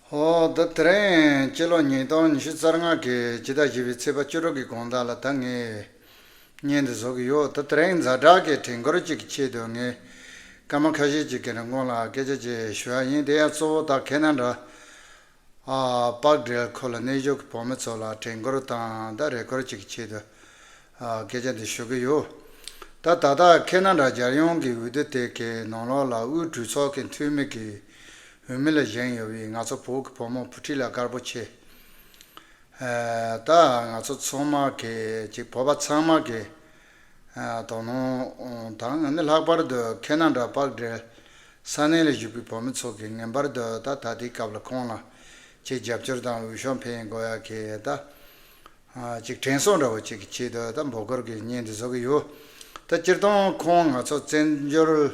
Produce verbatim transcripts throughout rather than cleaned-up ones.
ཨོ། ད་དེ་རིང་སྤྱི་ལོ་ཉིས་སྟོང་ཉི་ཤུ་རྩ་ལྔ་གི་སྤྱི་ཟླ་བཞི་པའི་ཚེས་པ་བཅུ་དྲུག་གི་དགོང་དག་ལ་ད་ངས་བརྙན་འདི་བཟོ་གི་ཡོད། ད་དེ་རིང་ཛ་དྲག་གི་དྲན་སྐུལ་ཅིག་གི་ཆེད་དུ་ངས་སྐར་མ་ཁ་ཤས་ཅིག་གི་རིང་གོང་ལ་སྐད་ཆ་ཅིག་ཞུ་ཡ་ཡིན། དེ་ཡང་གཙོ་བོ་ད་ཁེ་ན་ཌ་ཨ་པར་ཌེལ་ཁུལ་ལ་གནས་བཞུགས་ཀྱི་བོད་མི་ཚོ་ལ་དྲན་སྐུལ་དང་ད་རེ་སྐུལ་ཅིག་གི་ཆེད་དུ་ཨ་སྐད་ཆ་འདི་ཞུ་གི་ཡོད། ད་ད་ལྟ་ཁེ་ན་ཌ་རྒྱལ་ཡོངས་ཀྱི་འོས་བསྡུ་དེ་གའི་ནང་ལོགས་ལ་དབུས་གྲོས་ཚོགས་ཀྱི་འཐུས་མི་གི་འོས་མི་ལ་བཞེངས་ཡོད་པའི་ང་ཚོ་བོད་ཀྱི་བུ་མོ་བུ་ཁྲིད་ལ་དཀར་པོ་ཆེ། ཨ་ད་ང་ཚོ་ཚང་མ་གི་ཅིག་བོད་པ་ཚང་མ་གི་ཨ་དོ་སྣང་དང་ནི་ལྷག་པར་དུ་ཁེ་ན་ཌ་པར་ཌེལ་ས་གནས་ལ་བཞུགས་པའི་བོད་མི་ཚོ་གི་ངེས་པར་དུ་ད་ད་ལྟའི་སྐབས་ལ་ཁོང་ལ་ཅིག་རྒྱབ་སྐྱོར་དང་འོས་ཤོག་འཕེན་དགོས་ཡ་གི་ད་ཨ་ཅིག་དྲན་གསོ་འདྲ་བོ་ཅིག་གི་ཆེད་དུ་ད་འབོད་སྐུལ་གྱི་བརྙན་འདི་བཟོ་གི་ཡོད། ད་སྤྱིར་བཏང་ཁོང་ང་ཚོ་བཙན་བྱོལ་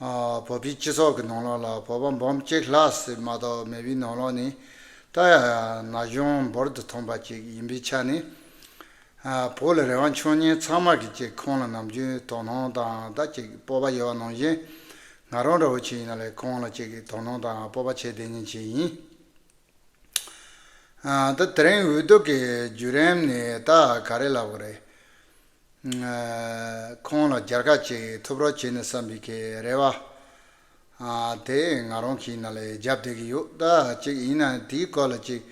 ཨ་བོད་པའི་སྤྱི་ཚོགས་ཀྱི་ནང་ལོགས་ལ་བོད་པ་འབུམ་གཅིག་ལྷག་ཙམ་མ་གཏོགས་མེད་པའི་ནང་ལོགས་ནས་ད་ཡ་ན་གཞོན་འབུར་དུ་ཐོན་པ་ཅིག་ཡིན་པའི་ཆ་ནས། ཨ་བོད་ལ་རེ་བ་འཆང་མཁན་ཚང་མ་གིས་ཅིག་ཁོང་ལ་ནམ་རྒྱུན་དོ་སྣང་དང་ད་ཅིག་སྤོབས་པ་ཡོད་པ་ནང་བཞིན། ང་རང་འདྲ་བོ་ཅིག་ཡིན་ན་ལས་ཁོང་ལ་ཅིག་དོ་སྣང་དང་སྤོབས་པ་བྱེད་བསྡད་མཁན་ཅིག་ཡིན། ཨ་ད་དེ་རིང་འོས་བསྡུ་གི་བརྒྱུད་རིམ་ནས་ད་ག་རེ་ལབ་དགོས་རེད། ཨ་ཁོང་ལ་རྒྱལ་ཁ་ཅིག་ཐོབ་རོགས་བྱས་ནས་བསམ་པའི་གི་རེ་བ་ཨ་དེ་ང་རང་གིས་ཡིན་ན་ལས་རྒྱབ་བསྡད་ཀྱི་ཡོད། ད་ཅིག་ཡིན་ན་དེའི་སྐོར་ལ་ཅིག་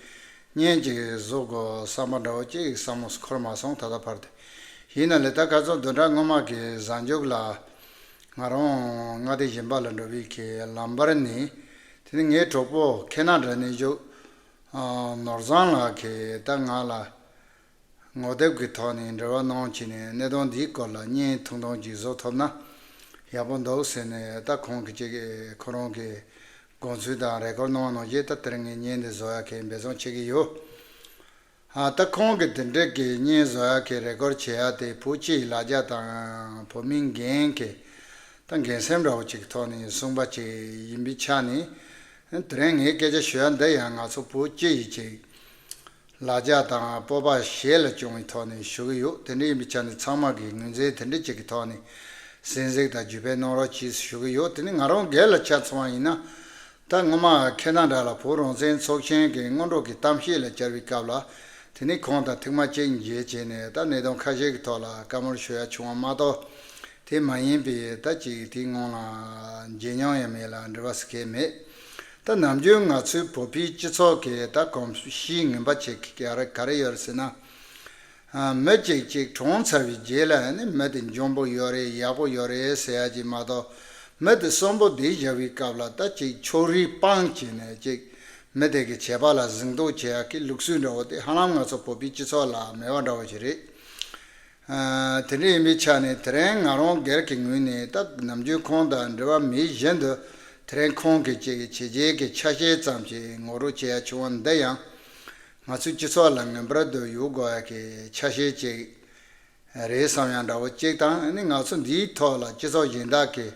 བརྙན་ཅིག་བཟོ་དགོས་བསམ་པ་འདྲ་བོ་ཅིག་བསམ་བློ་འཁོར་མ་སོང་ད་ལྟ་བར་དུ། ཡིན་ན་ལས་ད་ཁ་སང་བདུན་ཕྲག་སྔོན་མ་གི་གཟའ་མཇུག་ལ་ང་རང་མངའ་སྡེ་གཞན་པ་ལ་འགྲོ་བའི་གི་ལམ་བར་ནས། དེ་ནས་ངའི་གྲོགས་པོ་ཁེ་ན་ཌ་གནས་བཞུགས་ཨ་ནོར་བཟང་ལགས་ཀྱིས་ད་ང་ལ་ངོ་དེབ་ཀྱི་ཐོག་ནས་འབྲེལ་བ་གནང་བྱས་ནས་གནད་དོན་འདིའི་སྐོར་ལ་བརྙན་ཐུང་ཐུང་ཅིག་བཟོ་ཐུབ་ན་ཡག་པོ་འདུག་ཟེར་ནས། ད་ཁོང་གིས་ཅིག་ཁོ་རང་གི་དགོངས་ཚུལ་དང་རེ་སྐུལ་གནང་བ་ནང་བཞིན་ད་དེ་རིང་ངས་བརྙན་འདི་བཟོ་ཡག་གི་འབད་བརྩོན་བྱེད་ཀྱི་ཡོད། ཨ་ད་ཁོང་གིས་དེ་འདྲ་གི་བརྙན་བཟོ་ཡག་གི་རེ་སྐུལ་བྱེད་ཡག་དེ་བོད་སྤྱི་ཡི་ལ་རྒྱ་དང་བོད་མིའི་འགན་གྱི་ད་འགན་སེམས་འདྲ་བོ་ཅིག་གི་ཐོག་ནས་གསུངས་པ་ཅིག་ཡིན་པའི་ཆ་ནས། དེ་རིང་ངས་སྐད་ཆ་ཞུ་ཡག་འདི་ཡང་ང་ཚོ་བོད་སྤྱི་ཡི་ཅིག་ལ་རྒྱ་དང་སྤོབས་པ་ཞེ་ལ་བྱུང་བའི་ཐོག་ནས་ཞུ་གི་ཡོད། དེ་འདྲ་ཡིན་པའི་ཆ་ནས་ཚང་མ་གིས་ངོས་འཛིན་དེ་འདྲ་ཅིག་གི་ཐོག་ནས་གསན་གཟིགས་དང་བརྒྱུད་སྤེལ་གནང་རོགས་གྱིས་ཞུ་གི་ཡོད། དེ་ནི་ང་རང་སྒེར་ལ་ཆ་མཚོན་པ་ཡིན་ན། ད་སྔོན་མ་ཁེ་ན་ཌ་ལ་བོད་རང་བཙན་ཚོགས་ཆེན་གྱི་སྔོན་འགྲོ་གི་གཏམ་བཤད་ལ་བཅར་བའི་སྐབས་ལ། དེ་ནི་ཁོང་དང་ཐེངས་མ་གཅིག་མཇལ་བྱས་ནས་ད་གནད་དོན་ཁ་ཤས་ཀྱི་ཐོག་ལ་བཀའ་མོལ་ཞུ་ཡ་བྱུང་བ་མ་གཏོགས། དེ་མ་ཡིན་པའི་ད་ཅིག་དེའི་སྔོན་ལ་མཇལ་མྱོང་ཡང་མེད་ལ་འབྲེལ་བ་ཟེར་མཁན་མེད། ད་ནམ་རྒྱུན་ང་ཚོའི་བོད་པའི་སྤྱི་ཚོགས་ཀྱི་ད་གོམས་གཤིས་ངན་པ་ཅིག་ག་རེ་ག་རེ་ཡོད་རེད་ཟེར་ན། ཨ་མི་གཅིག་གཅིག་གྲོངས་ཚར་བའི་རྗེས་ལ་ནི་མི་དེ་འཇོན་པོ་ཡོད་རེད་ཡག་པོ་ཡོད་རེད་ཟེར་ཡ་ཅིག་མ་གཏོགས། མི་དེ་གསོན་པོ་བསྡད་བཞག་པའི་སྐབས་ལ་ད་ཅིག་ཕྱོགས་རིས་སྤངས་བྱས་ནས་ཅིག་མི་དེ་གི་བྱེད་པ་ལ་གཟེངས་བསྟོད་བྱེད་ཡ་གི་ལུགས་སྲོལ་འདྲ་བོ་དེ་ཧ་ལམ་ང་ཚོ་བོད་པའི་སྤྱི་ཚོགས་ལ་མེད་པ་འདྲ་བོ་ཞིག་རེད། ཨ་དེ་འདྲ་ཡིན་པའི་ཆ་ནས་དེ་རིང་ང་རང་སྒེར་གྱི་ངོས་ནས་ད་ནམ་རྒྱུན་ཁོང་དང་འབྲེལ་བ་མེད་བཞིན་དུ། དེ་རིང་ཁོང་གིས་ཅིག་བྱས་རྗེས་ཀྱི་ཆ་ཤས་ཙམ་ཅིག་ངོ་སྤྲོད་བྱེད་ཡ་བྱུང་བ་འདི་ཡང་། ང་ཚོའི་སྤྱི་ཚོགས་ལ་ངེས་པར་དུ་ཡོད་དགོས་ཡ་གི་ཆ་ཤས་ཅིག་རེད་བསམ་ཡ་འདྲ་བོ་ཅིག་དང་། ཨ་ནི་ང་ཚོ་འདིའི་ཐོག་ལ་སྤྱི་ཚོགས་གཞན་དག་གི་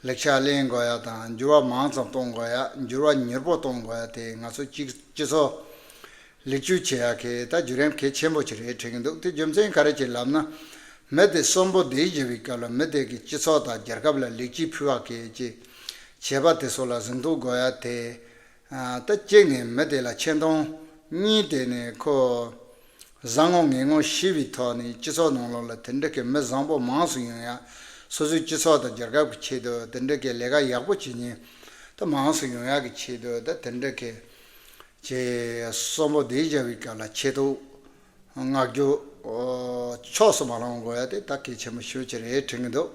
ལེགས་ཆ་ལེན་དགོས་ཡ་དང་འགྱུར་བ་མང་ཙམ་གཏོང་དགོས་ཡ། འགྱུར་བ་མྱུར་པོ་གཏོང་དགོས་ཡ་དེ་ང་ཚོ་སྤྱི་སྤྱི་ཚོགས་ལེགས་བཅོས་བྱེད་ཡ་གི་ད་བརྒྱུད་རིམ་གལ་ཆེན་པོ་ཅིག་རེད་དྲན་གྱི་འདུག་དེ་རྒྱུ་མཚན་ག་རེ་ཅིག་ལབ་ན། མི་དེ་གསོན་པོ་བསྡད་བཞག་པའི་སྐབས་ལ་མི་དེ་གི་སྤྱི་ཚོགས་དང་རྒྱལ་ཁབ་ལ་ལེགས་སྐྱེས་ཕུལ་བ་གི་ཅིག་བྱས་པ་དེ་ཚོ་ལ་གཟེངས་བསྟོད་དགོས་ཡ་དེ། ཨ་ད་གཅིག་ནས་མི་དེ་ལ་ཆེ་མཐོང་། གཉིས་དེ་ནས་ཁོ་བཟང་ངོ་ངན་ངོ་ཤེས་པའི་ཐོག་ནས་སྤྱི་ཚོགས་ནང་ལོགས་ལ་དེ་འདྲ་གི་མི་བཟང་པོ་མང་སུ་ཡོང་ཡ། སོ་སོའི་སྤྱི་ཚོགས་དང་རྒྱལ་ཁབ་ཀྱི་ཆེད་དུ་དེ་འདྲ་གི་ལས་ཀ་ཡག་པོ་བྱེད་མཁན་ད་མང་སུ་ཡོང་ཡ་གི་ཆེད་དུ་ད་དེ་འདྲ་གི་ཅེས་གསོན་པོ་བསྡད་བཞག་པའི་སྐབས་ལ་ཆེ་མཐོང་། བསྔགས་བརྗོད་ཕྱོགས་སུ་མ་ལྷུང་དགོས་ཡ་དེ་ད་གལ་ཆེན་པོ་ཞེ་པོ་ཅིག་རེད་དྲན་གྱི་འདུག་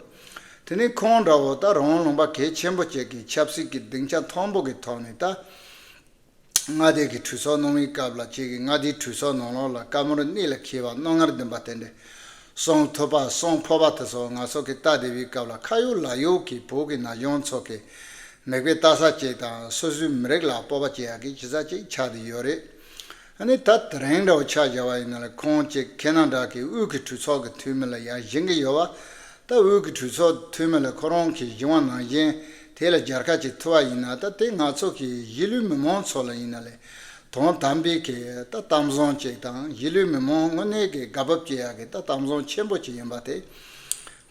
དེ་ནས་ཁོང་འདྲ་བོ་ད་རང་ལུང་པ་གལ་ཆེན་པོ་ཅིག་གི་ཆབ་སྲིད་ཀྱི་སྡིངས་ཆ་མཐོན་པོ་གི་ཐོག་ནས་ད་མངའ་སྡེ་གི་གྲོས་ཚོགས་གནང་བའི་སྐབས་ལ་ཅིག་གི་མངའ་སྡེའི་གྲོས་ཚོགས་ནང་ལོགས་ལ་བཀའ་མོལ་གནད་ལ་འཁེལ་བ་རྣོ་ངར་ལྡན་པ་དེ་འདྲ་གསུང་ཐུབ་པ་གསུང་ཕོད་པ་དེ་ཚོ་ང་ཚོ་གི་ལྟ་བསྡད་པའི་སྐབས་ལ་ཁ་ཡོད་ལག་ཡོད་ཀྱི་བོད་ཀྱི་ན་གཞོན་ཚོ་གི་མིག་དཔེ་ལྟ་ས་ཅིག་དང་སོ་སོའི་མི་རིགས་ལ་སྤོབས་པ་སྐྱེ་ཡག་གི་གཞི་རྩ་ཅིག་ཆགས་བསྡད་ཡོད་རེད། ཨ་ནི་ད་དེ་རིང་འདྲ་བོ་ཆ་བཞག་པ་ཡིན་ན་ལ་ཁོང་ཅིག་ཁེ་ན་ཌ་གི་དབུས་ཀྱི་གྲོས་ཚོགས་ཀྱི་འཐུས་མི་ལ་ཡང་བཞེངས་ཀྱི་ཡོད་པ། ད་དབུས་ཀྱི་གྲོས་ཚོགས་འཐུས་མི་ལ་ཁོ་རང་གིས་བཞེངས་པ་ནང་བཞིན་དེ་ལ་རྒྱལ་ཁ་ཅིག་ཐོབ་པ་ཡིན་ན། ད་དེ་ང་ཚོ་གི་གཞིས་ལུས་མི་མང་ཚོ་ལ་ཡིན་ན་ལས་དོན་དམ་པའི་གི་ད་གཏམ་བཟང་ཅིག་དང་གཞིས་ལུས་མི་མང་དངོས་གནས་ཀྱི་དགའ་སྤོབས་སྐྱེ་ཡག་གི་ད་གཏམ་བཟང་ཆེན་པོ་ཅིག་ཡིན་པ་དེ་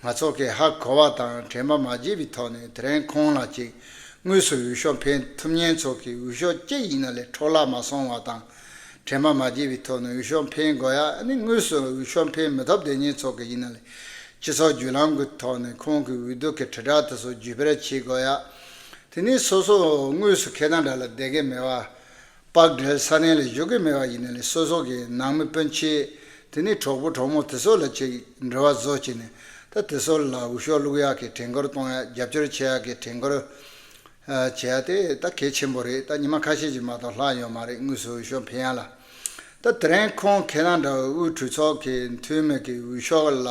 ང་ཚོ་གི་ཧ་གོ་བ་དང་དྲན་པ་མ་བརྗེད་པའི་ཐོག་ནས་དེ་རིང་ཁོང་ལ་ཅིག་ དངོས་སུ་འོས་ཤོག་འཕེན་ཐུབ་མཁན་ཚོ་གིས་འོས་ཤོག་གཅིག་ཡིན་ན་ལས་འཕྲོ་བརླག་མ་སོང་བ་དང་། དྲན་པ་མ་བརྗེད་པའི་ཐོག་ནས་འོས་ཤོག་འཕེན་དགོས་ཡ། ཨ་ནི་དངོས་སུ་འོས་ཤོག་འཕེན་མི་ཐུབ་བསྡད་མཁན་ཚོ་གིས་ཡིན་ན་ལས་སྤྱི་ཚོགས་བརྒྱུད་ལམ་གྱི་ཐོག་ནས་ཁོང་གི་འོས་བསྡུ་གི་དྲིལ་བསྒྲགས་དེ་ཚོ་བརྒྱུད་སྤེལ་བྱེད་དགོས་ཡ། དེ་ནས་སོ་སོ་དངོས་སུ་ཁེ་ན་ཌ་ལ་བསྡད་ཀྱི་མེད་པ། པག་སྒྲིལ་ས་གནས་ལ་བཞུགས་ཀྱི་མེད་པ་ཡིན་ན་ལས་སོ་སོ་གི་ནང་མི་སྤུན་མཆེད། དེ་ནས་གྲོགས་པོ་གྲོགས་མོ་དེ་ཚོ་ལ་ཅིག་འབྲེལ་བ་བཟོ་བྱས་ནས། ད་དེ་ཚོ་ལ་འོས་ཤོག་བླུག་ཡག་གི་དྲན་སྐུལ་གཏོང་ཡག་རྒྱབ་སྐྱོར་བྱེད་ཡག་གི་དྲན་སྐུལ་བྱེད་ཡག་དེ་ད་གལ་ཆེན་པོ་རེད། ད་ཉི་མ་ཁ་ཤས་ཅིག་མ་གཏོགས་ལྷག་ཡོད་མ་རེད། དངོས་སུ་འོས་ཤོག་འཕེན་ཡག་ལ། ད་དེ་རིང་ཁོང་ཁེ་ན་ཌ་དབུས་གྲོས་ཚོགས་ཀྱི་འཐུས་མི་གི་འོས་ཤོག་ལ་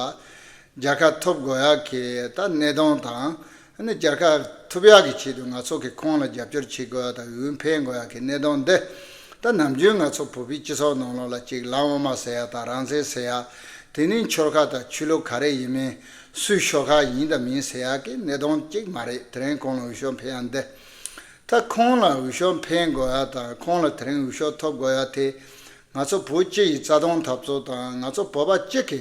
རྒྱལ་ཁ་ཐོབ་དགོས་ཡག་གི་ད་གནད་དོན་དང་། ཨ་ནི་རྒྱལ་ཁ་ཐོབ་ཡག་གི་ཆེད་དུ་ང་ཚོ་གིས་ཁོང་ལ་རྒྱབ་སྐྱོར་བྱེད་དགོས་ཡག་དང་འོས་འཕེན་དགོས་ཡག་གི་གནད་དོན་འདི། ད་ནམ་རྒྱུན་ང་ཚོ་བོད་པའི་སྤྱི་ཚོགས་ནང་ལོགས་ལ་ཅིག་ལམ་དབུ་མ་ཟེར་ཡག་དང་རང་བཙན་ཟེར་ཡག་དེ་ནི་ཆོལ་ཁ་དང་ཆོས་ལུགས་ག་རེ་ཡིན་མིན། སུའི་ཤོག་ཁག་ཡིན་དང་མིན་ཟེར་ཡག་གི་གནད་དོན་གཅིག་མ་རེད། དེ་རིང་ཁོང་ལ་འོས་ཤོག་འཕེན་ཡག་འདི། ད་ཁོང་ལ་འོས་ཤོག་འཕེན་དགོས་ཡག་དང་ཁོང་ལ་དེ་རིང་འོས་ཤོག་ཐོབ་དགོས་ཡག་དེ། ང་ཚོ་བོད་སྤྱི་ཡི་རྩ་དོན་འཐབ་རྩོད་དང་ང་ཚོ་བོད་པ་སྤྱི་གི་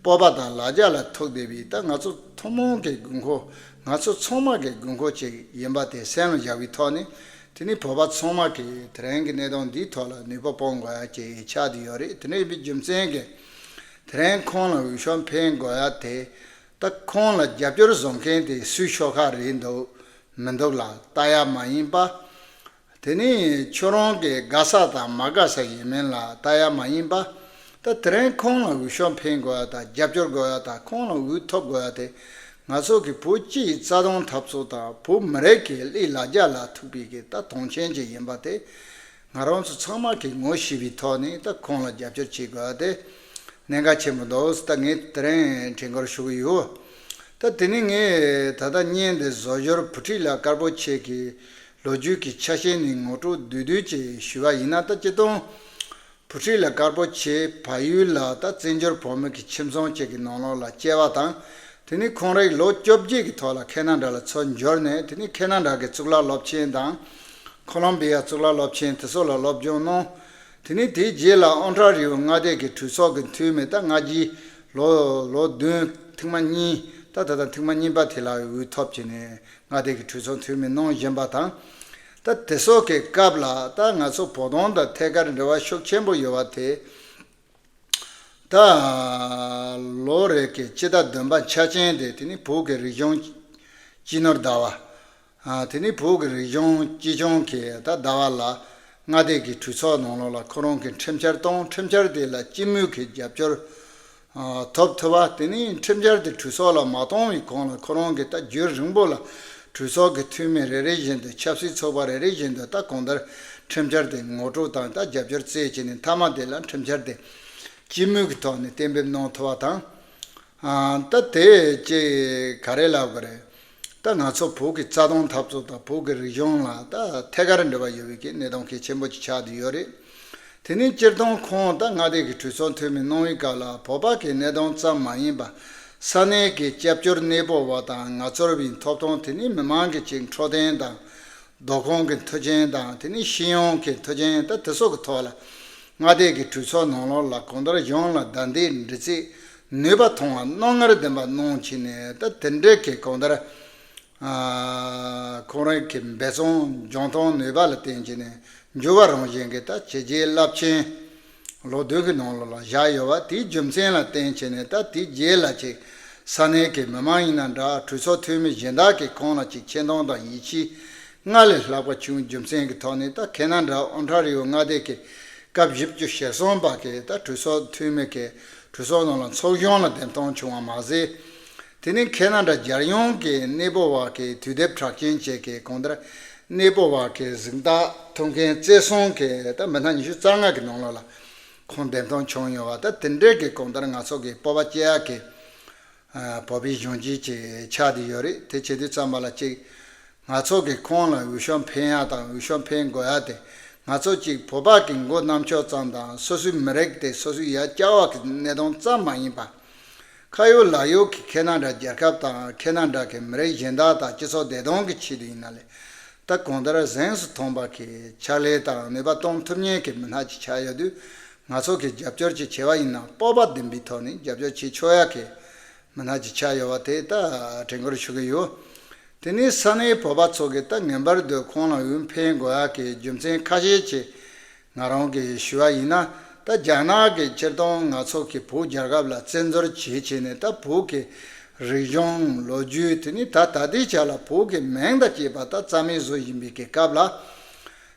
སྤོབས་པ་དང་ལ་རྒྱ་ལ་ཐུག་བསྡད་པའི་ད་ང་ཚོ་ཐུན་མོང་གི་དགོས་མཁོ། ང་ཚོ་ཚང་མ་གི་དགོས་མཁོ་ཅིག་ཡིན་པ་དེ་སེམས་ལ་བཞག་པའི་ཐོག་ནས། དེ་ནི་བོད་པ་ཚང་མ་གིས་དེ་རིང་གི་གནད་དོན་འདིའི་ཐོག་ལ་ནུས་པ་སྤུངས་དགོས་ཡག་ཅིག་ཆགས་བསྡད་ཡོད་རེད། དེ་འདྲ་ཡིན་པའི་རྒྱུ་མཚན་གྱིས་དེ་རིང་ཁོང་ལ་འོས་ཤོག་འཕེན་དགོས་ཡག་དེ། ད་ཁོང་ལ་རྒྱབ་སྐྱོར་བཟོ་མཁན་དེ་སུའི་ཤོག་ཁག་རེད་འདུག་མི་འདུག་ལ་ལྟ་ཡག་མ་ཡིན་པ། དེ་ནི་ཁྱོད་རང་གི་དགའ་ས་དང་མ་དགའ་ས་ཡིན་མིན་ལ་ལྟ་ཡག་མ་ཡིན་པ། ད་དེ་རིང་ཁོང་ལ་འོས་ཤོག་འཕེན་དགོས་ཡག་དང་རྒྱབ་སྐྱོར་དགོས་ཡག་དང་ཁོང་ལ་འོས་ཐོབ་དགོས་ཡག་དེ། ང་ཚོ་གི་བོད་སྤྱི་ཡི་རྩ་དོན་འཐབ་རྩོད་དང་བོད་མི་རིགས་ཀྱི་གླེང་ལ་རྒྱ་ལ་ཐུག་པའི་གི་ད་དོན་ཆེན་ཅིག་ཡིན་པ་དེ། ང་རང་ཚོ་ཚང་མ་གིས་ངོ་ཤེས་པའི་ཐོག་ནས་ད་ཁོང་ལ་རྒྱབ་སྐྱོར་བྱེད་དགོས་ཡག་དེ་གནད་འགག་ཆེན་པོ་འདུག་ད་ངས་དེ་རིང་དྲན་སྐུལ་ཞུ་གི་ཡོད། ད་དེ་ནི་ངས་ད་ལྟ་བརྙན་འདི་བཟོ་ཞོར་བུ་ཁྲིད་ལགས་དཀར་པོ་ཆེ་གི་ལོ་རྒྱུས་ཀྱི་ཆ་ཤས་ནས་ངོ་སྤྲོད་བསྡུས་བསྡུས་ཅིག་ཞུས་པ་ཡིན་ན། ད་སྤྱིར་བཏང་བུ་ཁྲིད་ལགས་དཀར་པོ་ཆེ་བལ་ཡུལ་ལ་ད་བཙན་བྱོལ་བོད་མི་གི་ཁྱིམ་ཚང་ཅིག་གི་ནང་ལོགས་ལ་སྐྱེས་པ་དང་། དེ་ནི་ཁོང་རང་ལོ་བཅོ་བརྒྱད་ཀྱི་ཐོག་ལ་ཁེ་ན་ཌ་ལ་འཚར་འབྱོར་ནས། དེ་ནི་ཁེ་ན་ཌ་གི་གཙུག་ལག་སློབ་ཆེན་དང་། ཁོ་ལོམ་བི་ཡ་གཙུག་ལག་སློབ་ཆེན་དེ་ཚོ་ལ་སློབ་སྦྱོང་གནང་། དེ་ནས་དེའི་རྗེས་ལ་ཨོན་ཊ་རི་ཡོ་མངའ་སྡེ་གི་གྲོས་ཚོགས་ཀྱི་འཐུས་མི་ད་སྔ་རྗེས་ལོ་ལོ་བདུན་ཐེངས་མ་གཉིས། ད་ད་ལྟ་ཐེངས་མ་གཉིས་པ་དེ་ལ་འོས་ཐོབ་བྱས་ནས་མངའ་སྡེ་གི་གྲོས་ཚོགས་འཐུས་མི་གནང་བཞིན་པ་དང་། ད་དེ་ཚོ་གི་སྐབས་ལ་ད་ང་ཚོ་བོད་དོན་དང་ཐད་ཀར་འབྲེལ་བ་ཤུགས་ཆེན་པོ་ཡོད་པ་དེ། ད་ལོ་རེ་གི་སྤྱི་ཟླ་བདུན་པ་འཆར་ཅན་དེ། དེ་ནི་བོད་ཀྱི་རིག་གཞུང་སྤྱི་ནོར་ཟླ་བ། ཨ། དེ་ནི་བོད་ཀྱི་རིག་གཞུང་སྤྱི་ལྗོངས་ཀྱི་ད་ཟླ་བ་ལ་མངའ་སྡེ་གི་གྲོས་ཚོགས་ནང་ལོགས་ལ་ཁོ་རང་གི་ཁྲིམས་འཆར་གཏོང་། ཁྲིམས་འཆར་དེ་ལ་སྤྱི་མོས་ཀྱི་རྒྱབ་སྐྱོར་ཨ་ཐོབ་ཐུབ་པ། དེ་ནི་ཁྲིམས་འཆར་དེ་གྲོས་ཚོགས་ལ་མ་གཏོང་བའི་གོང་ལ་ཁོ་རང་གི་ད་རྒྱུན་རིང་པོ་ལ་གྲོས་ཚོགས་ཀྱི་འཐུས་མི་རེ་རེ་བཞིན་དུ་ཆབ་སྲིད་ཚོགས་པ་རེ་རེ་བཞིན་དུ་ད་གང་ལྟར་ཁྲིམས་འཆར་དེ་ངོ་སྤྲོད་དང་ད་རྒྱབ་སྐྱོར་བྱས་བྱས་ནས། མཐའ་མ་དེ་ལ་ཁྲིམས་འཆར་དེ་སྤྱི་མོས་ཀྱི་ཐོག་ནས་གཏན་འབེབས་གནང་ཐུབ་པ་དང་། ཨ། ད་དེ་ཅིག་ག་རེ་ལབ་དགོས་རེད། ད་ང་ཚོ་བོད་ཀྱི་རྩ་དོན་འཐབ་རྩོད་དང་བོད་ཀྱི་རིག་གཞུང་ལ་ད་ཐད་ཀར་འབྲེལ་བ་ཡོད་པའི་གི་གནད་དོན་གལ་ཆེན་པོ་ཅིག་ཆགས་བསྡད་ཡོད་རེད། དེ་ནས་སྤྱིར་བཏང་ཁོང་ད་མངའ་སྡེ་གི་གྲོས་ཚོགས་འཐུས་མི་གནང་བའི་སྐབས་ལ་བོད་པ་གི་གནད་དོན་ཙམ་མ་ཡིན་པ། ས་གནས་ཀྱི་སྐྱབས་བཅོལ་གནས་སྤོ་བ་དང་ང་ཚོར་བའི་ཐོབ་ཐང་། དེ་ནས་མི་མང་གི་ཅིག་འཕྲོད་བསྟེན་དང་། བདག་ཁོངས་ཀྱི་མཐུན་རྐྱེན་དང་། དེ་ནས་ཤེས་ཡོན་གྱི་མཐུན་རྐྱེན། ད་དེ་སོགས་ཀྱི་ཐོག་ལ་མངའ་སྡེ་གི་གྲོས་ཚོགས་ནང་ལོགས་ལ་གང་ལྟར་གཞུང་ལ་བདའ་འདེད་འདྲི་རྩད་ནུས་པ་ཐོན་པ། རྣོ་ངར་ལྡན་པ་གནང་བྱས་ནས། ད་དེ་འདྲའི་གི་གང་ལྟར་ཨ་ཁོང་རང་གི་འབད་བརྩོན་འཇོན་ཐང་ནུས་པ་ལ་བརྟེན་བྱས་ནས་འགྱུར་བ་རང་བཞིན་གྱི་ད་བྱས་རྗེས་རླབས་ཆེན་ལོ་བདུན་གྱི་ནང་ལོགས་ལ་བཞག་ཡོད་པ། དེའི་རྒྱུ་མཚན་ལ་བརྟེན་བྱས་ནས་ད་དེའི་རྗེས་ལ་ཅིག་ས་གནས་ཀྱི་མི་མང་ཡིན་ན་འདྲ། གྲོས་ཚོགས་འཐུས་མི་གཞན་དག་གིས་ཁོང་ལ་ཅིག་མཁྱེན་རྟོགས་དང་ཡིད་ཆེས་སྔར་ལས་ལྷག་པ་བྱུང་བའི་རྒྱུ་མཚན་གྱི་ཐོག་ནས། ད་ཁེ་ན་ཌ་ཨོན་ཊ་རི་ཡོ་མངའ་སྡེ་གི་སྐབས་བཞི་བཅུ་ཞེ་གསུམ་པ་གི་ད་གྲོས་ཚོགས་འཐུས་མི་གི་གྲོས་ཚོགས་ནང་ལ་ཚོགས་གཞོན་ལ་འདེམས་ཐོན་བྱུང་བ་མ་ཟད། དེ་ནས་ཁེ་ན་ཌ་རྒྱལ་ཡོངས་ཀྱི་གནས་སྤོ་བ་གི་དུས་དེབ་གྲགས་ཅན་བཅས་ཀྱི་གང་ལྟར་གནས་སྤོ་བ་གི་གཟེངས་རྟགས་ཐོབ་མཁན་རྩེ་གསུམ་གྱི་ད་མི་སྣ་ཉི་ཤུ་རྩ་ལྔ་གི་ནང་ལོགས་ལ་ཁོང་འདེམས་ཐོན་བྱུང་ཡོད་པ། ད་དེ་འདྲའི་གི་གང་ལྟར་ང་ཚོ་གི་སྤོབས་པ་སྐྱེ་ཡག་གི་ཨ་བོད་པའི་གཞོན་སྐྱེས་ཅིག་ཆགས་བསྡད་ཡོད་རེད། དེ་བྱེད་དུས་ཙམ་པ་ལ་ཅིག་ང་ཚོ་གིས་ཁོང་ལ་འོས་ཤོག་འཕེན་ཡག་དང་འོས་ཤོག་འཕེན་དགོས་ཡག་དེ། ང་ཚོ་གཅིག་བོད་པ་གི་མགོ་རྣམ་ཅོག་ཙམ་དང་། སོ་སོའི་མི་རིགས་དེ་སོ་སོའི་ཡ་བསྐྱར་བ་གི་གནད་དོན་ཙམ་མ་ཡིན་པ། ཁ་ཡོད་ལག་ཡོད་ཀྱི་ཁེ་ན་ཌ་རྒྱལ་ཁབ་དང་ཁེ་ན་ཌ་གི་མི་རིགས་གཞན་དག་དང་སྤྱི་ཚོགས་བདེ་ཐང་གི་ཆེད་དུ་ཡིན་ན་ལས། ད་གང་ལྟར་གཟེངས་སུ་ཐོན་པ་གི་ཕྱག་ལས་དང་ནུས་པ་གཏོང་ཐུབ་མཁན་གྱི་མི་སྣ་ཅིག་ཆགས་ཡོད་དུས། ང་ཚོ་གིས་རྒྱབ་སྐྱོར་ཅིག་བྱས་པ་ཡིན་ན། སྤོབས་པ་ལྡན་པའི་ཐོག་ནས་རྒྱབ་སྐྱོར་བྱེད་ཆོག་ཡག་གི་མི་སྣ་ཅིག་ཆགས་ཡོད་པ་དེ་ད་དྲན་སྐུལ་ཞུ་གི་ཡོད། དེ་ནས་ས་གནས་བོད་པ་ཚོ་གིས་ད་ངེས་པར་དུ་ཁོང་ལ་འོས་འཕེན་དགོས་ཡག་གི་རྒྱུ་མཚན་ཁ་ཤས་ཅིག་ང་རང་གིས་ཞུ་བ་ཡིན་ན། ད་རྒྱ་ནག་གིས་སྤྱིར་བཏང་ང་ཚོ་གི་བོད་རྒྱལ་ཁབ་ལ་བཙན་འཛུལ་བྱེད་བྱས་ནས། ད་བོད་ཀྱི་རིག་གཞུང་ལོ་རྒྱུས། དེ་ནས་ད་ད་ལྟའི་ཆ་ལ་བོད་ཀྱི་མིང་དང་བཅས་པ་ད་རྩ་མེད་བཟོ་བཞིན་པའི་གི་སྐབས་ལ།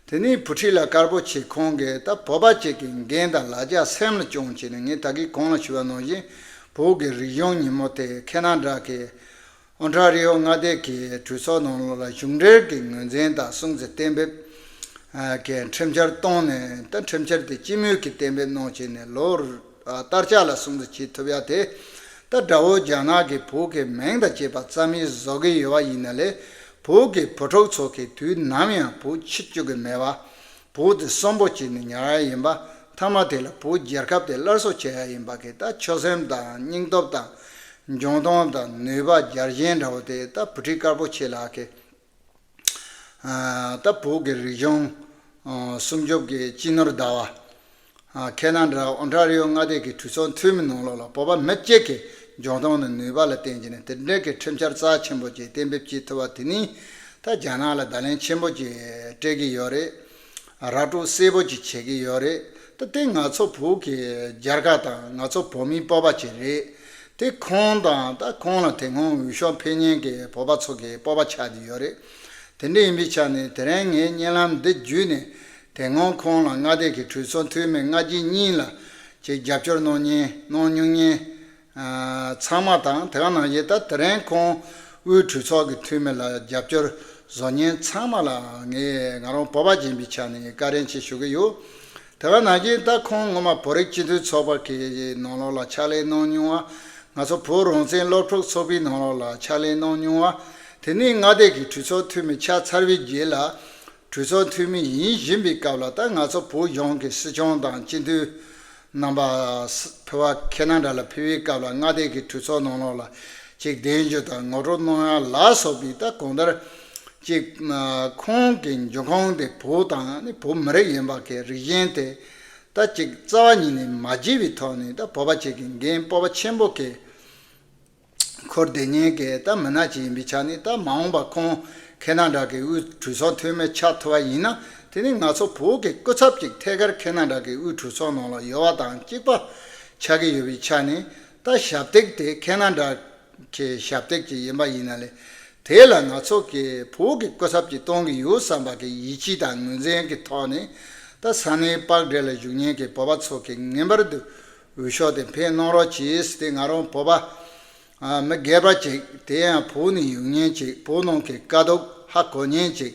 དེ་ནས་བུ་ཁྲིད་ལགས་དཀར་པོ་ཆེ་ཁོང་གིས་ད་བོད་པ་ཅིག་གི་འགན་དང་ལ་རྒྱ་སེམས་ལ་བཅངས་བྱས་ནས། ངས་ད་གིན་གོང་ལ་ཞུས་པ་ནང་བཞིན་བོད་ཀྱི་རིག་གཞུང་ཉིན་མོ་དེ་ཁེ་ན་ཌ་གི་ཨོན་ཊ་རི་ཡོ་མངའ་སྡེ་གི་གྲོས་ཚོགས་ནང་ལོགས་ལ་གཞུང་འབྲེལ་གྱི་ངོས་འཛིན་དང་སྲུང་བརྩི་གཏན་འབེབས་ཨ་གི་ཁྲིམས་འཆར་བཏང་ནས། ད་ཁྲིམས་འཆར་དེ་སྤྱི་མོས་ཀྱི་གཏན་འབེབས་གནང་བྱས་ནས། ལོ་ཨ་ལྟར་ཆགས་ལ་སྲུང་བརྩི་བྱེད་ཐུབ་ཡ་དེ། ད་དགྲ་བོ་རྒྱ་ནག་གིས་བོད་ཀྱི་མིང་དང་བཅས་པ་རྩ་མེད་བཟོ་གི་ཡོད་པ་ཡིན་ན་ལས། བོད་ཀྱི་བུ་ཕྲུག་ཚོ་གིས་དུས་ནམ་ཡང་བོད་ཁྱི་བཅུག་གི་མེད་པ། བོད་དེ་གསོན་པོ་བྱས་ནས་ཉར་ཡ་ཡིན་པ། མཐའ་མ་དེ་ལ་བོད་རྒྱལ་ཁབ་དེ་སླར་གསོ་བྱེད་ཡ་ཡིན་པ་གི་ད་ཆོད་སེམས་དང་སྙིང་སྟོབས་དང་འཇོན་ཐང་དང་ནུས་པ་རྒྱལ་ཞེན་འདྲ་བོ་དེ་ད་བུ་ཁྲིད་དཀར་པོ་ཆེ་ལགས་ཀྱིས། ཨ་ད་བོད་ཀྱི་རིག་གཞུང་ཨ་སྲུང་སྐྱོབ་ཀྱི་སྤྱི་ནོར་ཟླ་བ། ཨ་ཁེ་ན་ཌ་ཨོན་ཊ་རི་ཡོ་མངའ་སྡེ་གི་གྲོས་ཚོགས་འཐུས་མི་ནང་ལོགས་ལ་བོད་པ་མི་གཅིག་གི་འཇོན་ཐང་དང་ནུས་པ་ལ་བརྟེན་བྱས་ནས། དེ་འདྲའི་གི་ཁྲིམས་འཆར་རྩ་ཆེན་པོ་ཅིག་གཏན་འབེབས་བྱེད་ཐུབ་པ་དེ་ནི། ད་རྒྱ་ནག་ལ་བརྡ་ལན་ཆེན་པོ་ཅིག་སྤྲད་ཀྱི་ཡོད་རེད། ར་སྤྲོད་གསལ་པོ་ཅིག་བྱེད་ཀྱི་ཡོད་རེད། ད་དེ་ང་ཚོ་བོད་ཀྱི་རྒྱལ་ཁབ་དང་ང་ཚོ་བོད་མིའི་སྤོབས་པ་ཅིག་རེད། དེ་ཁོང་དང་ད་ཁོང་ལ་དེ་སྔོན་འོས་ཤོག་འཕེན་མཁན་གྱི་བོད་པ་ཚོ་གི་སྤོབས་པ་ཆགས་བསྡད་ཡོད་རེད། དེ་འདྲ་ཡིན་པའི་ཆ་ནས། དེ་རིང་ངས་བརྙན་ལམ་འདི་བརྒྱུད་ནས་དེ་སྔོན་ཁོང་ལ་མངའ་སྡེ་གི་གྲོས་ཚོགས་འཐུས་མི་ལྔ་བརྒྱ་གཉིས་ལ་ཅིག་རྒྱབ་སྐྱོར་གནང་མཁན་གནང་མྱོང་མཁན་ཨ་ཚང་མ་དང་། དེ་ག་ནང་བཞིན་ད་དེ་རིང་ཁོང་དབུས་གྲོས་ཚོགས་ཀྱི་འཐུས་མི་ལ་རྒྱབ་སྐྱོར་བཟོ་མཁན་ཚང་མ་ལ་ངས་ང་རང་བོད་པ་ཡིན་པའི་ཆ་ནས་བཀའ་དྲིན་ཆེ་ཞུ་གི་ཡོད། དེ་ག་ནང་བཞིན་ད་ཁོང་སྔོན་མ་བོད་རིགས་སྤྱི་མཐུན་ཚོགས་པ་གི་ནང་ལོགས་ལ་ཕྱག་ལས་གནང་མྱོང་བ། ང་ཚོ་བོད་རང་བཙན་སློབ་ཕྲུག་ཚོགས་པའི་ནང་ལོགས་ལ་ཕྱག་ལས་གནང་མྱོང་བ། དེ་ནས་མངའ་སྡེ་གི་གྲོས་ཚོགས་འཐུས་མི་ཆགས་ཚར་བའི་རྗེས་ལ། གྲོས་ཚོགས་འཐུས་མི་ཡིན་བཞིན་པའི་སྐབས་ལ། ད་ང་ཚོ་བོད་གཞུང་གི་སྲིད་སྐྱོང་དང་སྤྱི་འཐུས་རྣམ་པ་ཕེབས་པ། ཁེ་ན་ཌ་ལ་ཕེབས་པའི་སྐབས་ལ་མངའ་སྡེ་གི་གྲོས་ཚོགས་ནང་ལོགས་ལ་ཅིག་གདན་ཞུ་དང་ངོ་སྤྲོད་གནང་ཡ་ལ་སོགས་པའི། ད་གང་ལྟར་ཅིག་ཁོང་གི་འབྱུང་ཁུངས་དེ་བོད་དང་ནི་བོད་མི་རིགས་ཡིན་པ་གི་རིགས་ཞེན་དེ་ད་ཅིག་རྩ་བ་ཉིད་ནས་མ་བརྗེད་པའི་ཐོག་ནས། ད་བོད་པ་ཅིག་གི་འགན་སྤོབས་པ་ཆེན་པོ་གི་འཁུར་བསྡད་མཁན་གྱི་ད་མི་སྣ་ཅིག་ཡིན་པའི་ཆ་ནས། ད་མ་འོངས་པ་ཁོང་ཁེ་ན་ཌ་གི་དབུས་གྲོས་ཚོགས་འཐུས་མི་ཆགས་ཐུབ་པ་ཡིན་ན། དེ་ནི་ང་ཚོ་བོད་ཀྱི་སྐུ་ཚབ་ཅིག་ཐད་ཀར་ཁེ་ན་ཌ་གི་དབུས་གྲོས་ཚོགས་ནང་ལ་ཡོད་པ་དང་གཅིག་པ་ཆགས་ཀྱི་ཡོད་པའི་ཆ་ནས། ད་ཞབས་སྟེགས་དེ་ཁེ་ན་ཌ་གི་ཞབས་སྟེགས་ཅིག་ཡིན་པ་ཡིན་ན་ལས། དེ་ལ་ང་ཚོ་གི་བོད་ཀྱི་སྐུ་ཚབ་ཅིག་གཏོང་གི་ཡོད་བསམ་པ་གི་ཡིད་ཆེས་དང་ངོས་འཛིན་གྱི་ཐོག་ནས། ད་ས་གནས་པགས་འདྲེ་ལ་བཞུགས་མཁན་གྱི་བོད་པ་ཚོ་གིས་ངེས་པར་དུ་འོས་ཤོག་དེ་འཕེན་གནང་རོགས་གྱིས། དེ་ང་རང་བོད་པ་ཨ་མི་སྒེར་པ་ཅིག། དེ་ཡང་བོད་ནས་ཡོང་མཁན་ཅིག། བོད་ནང་གི་དཀའ་སྡུག་ཧ་གོ་མཁན་ཅིག།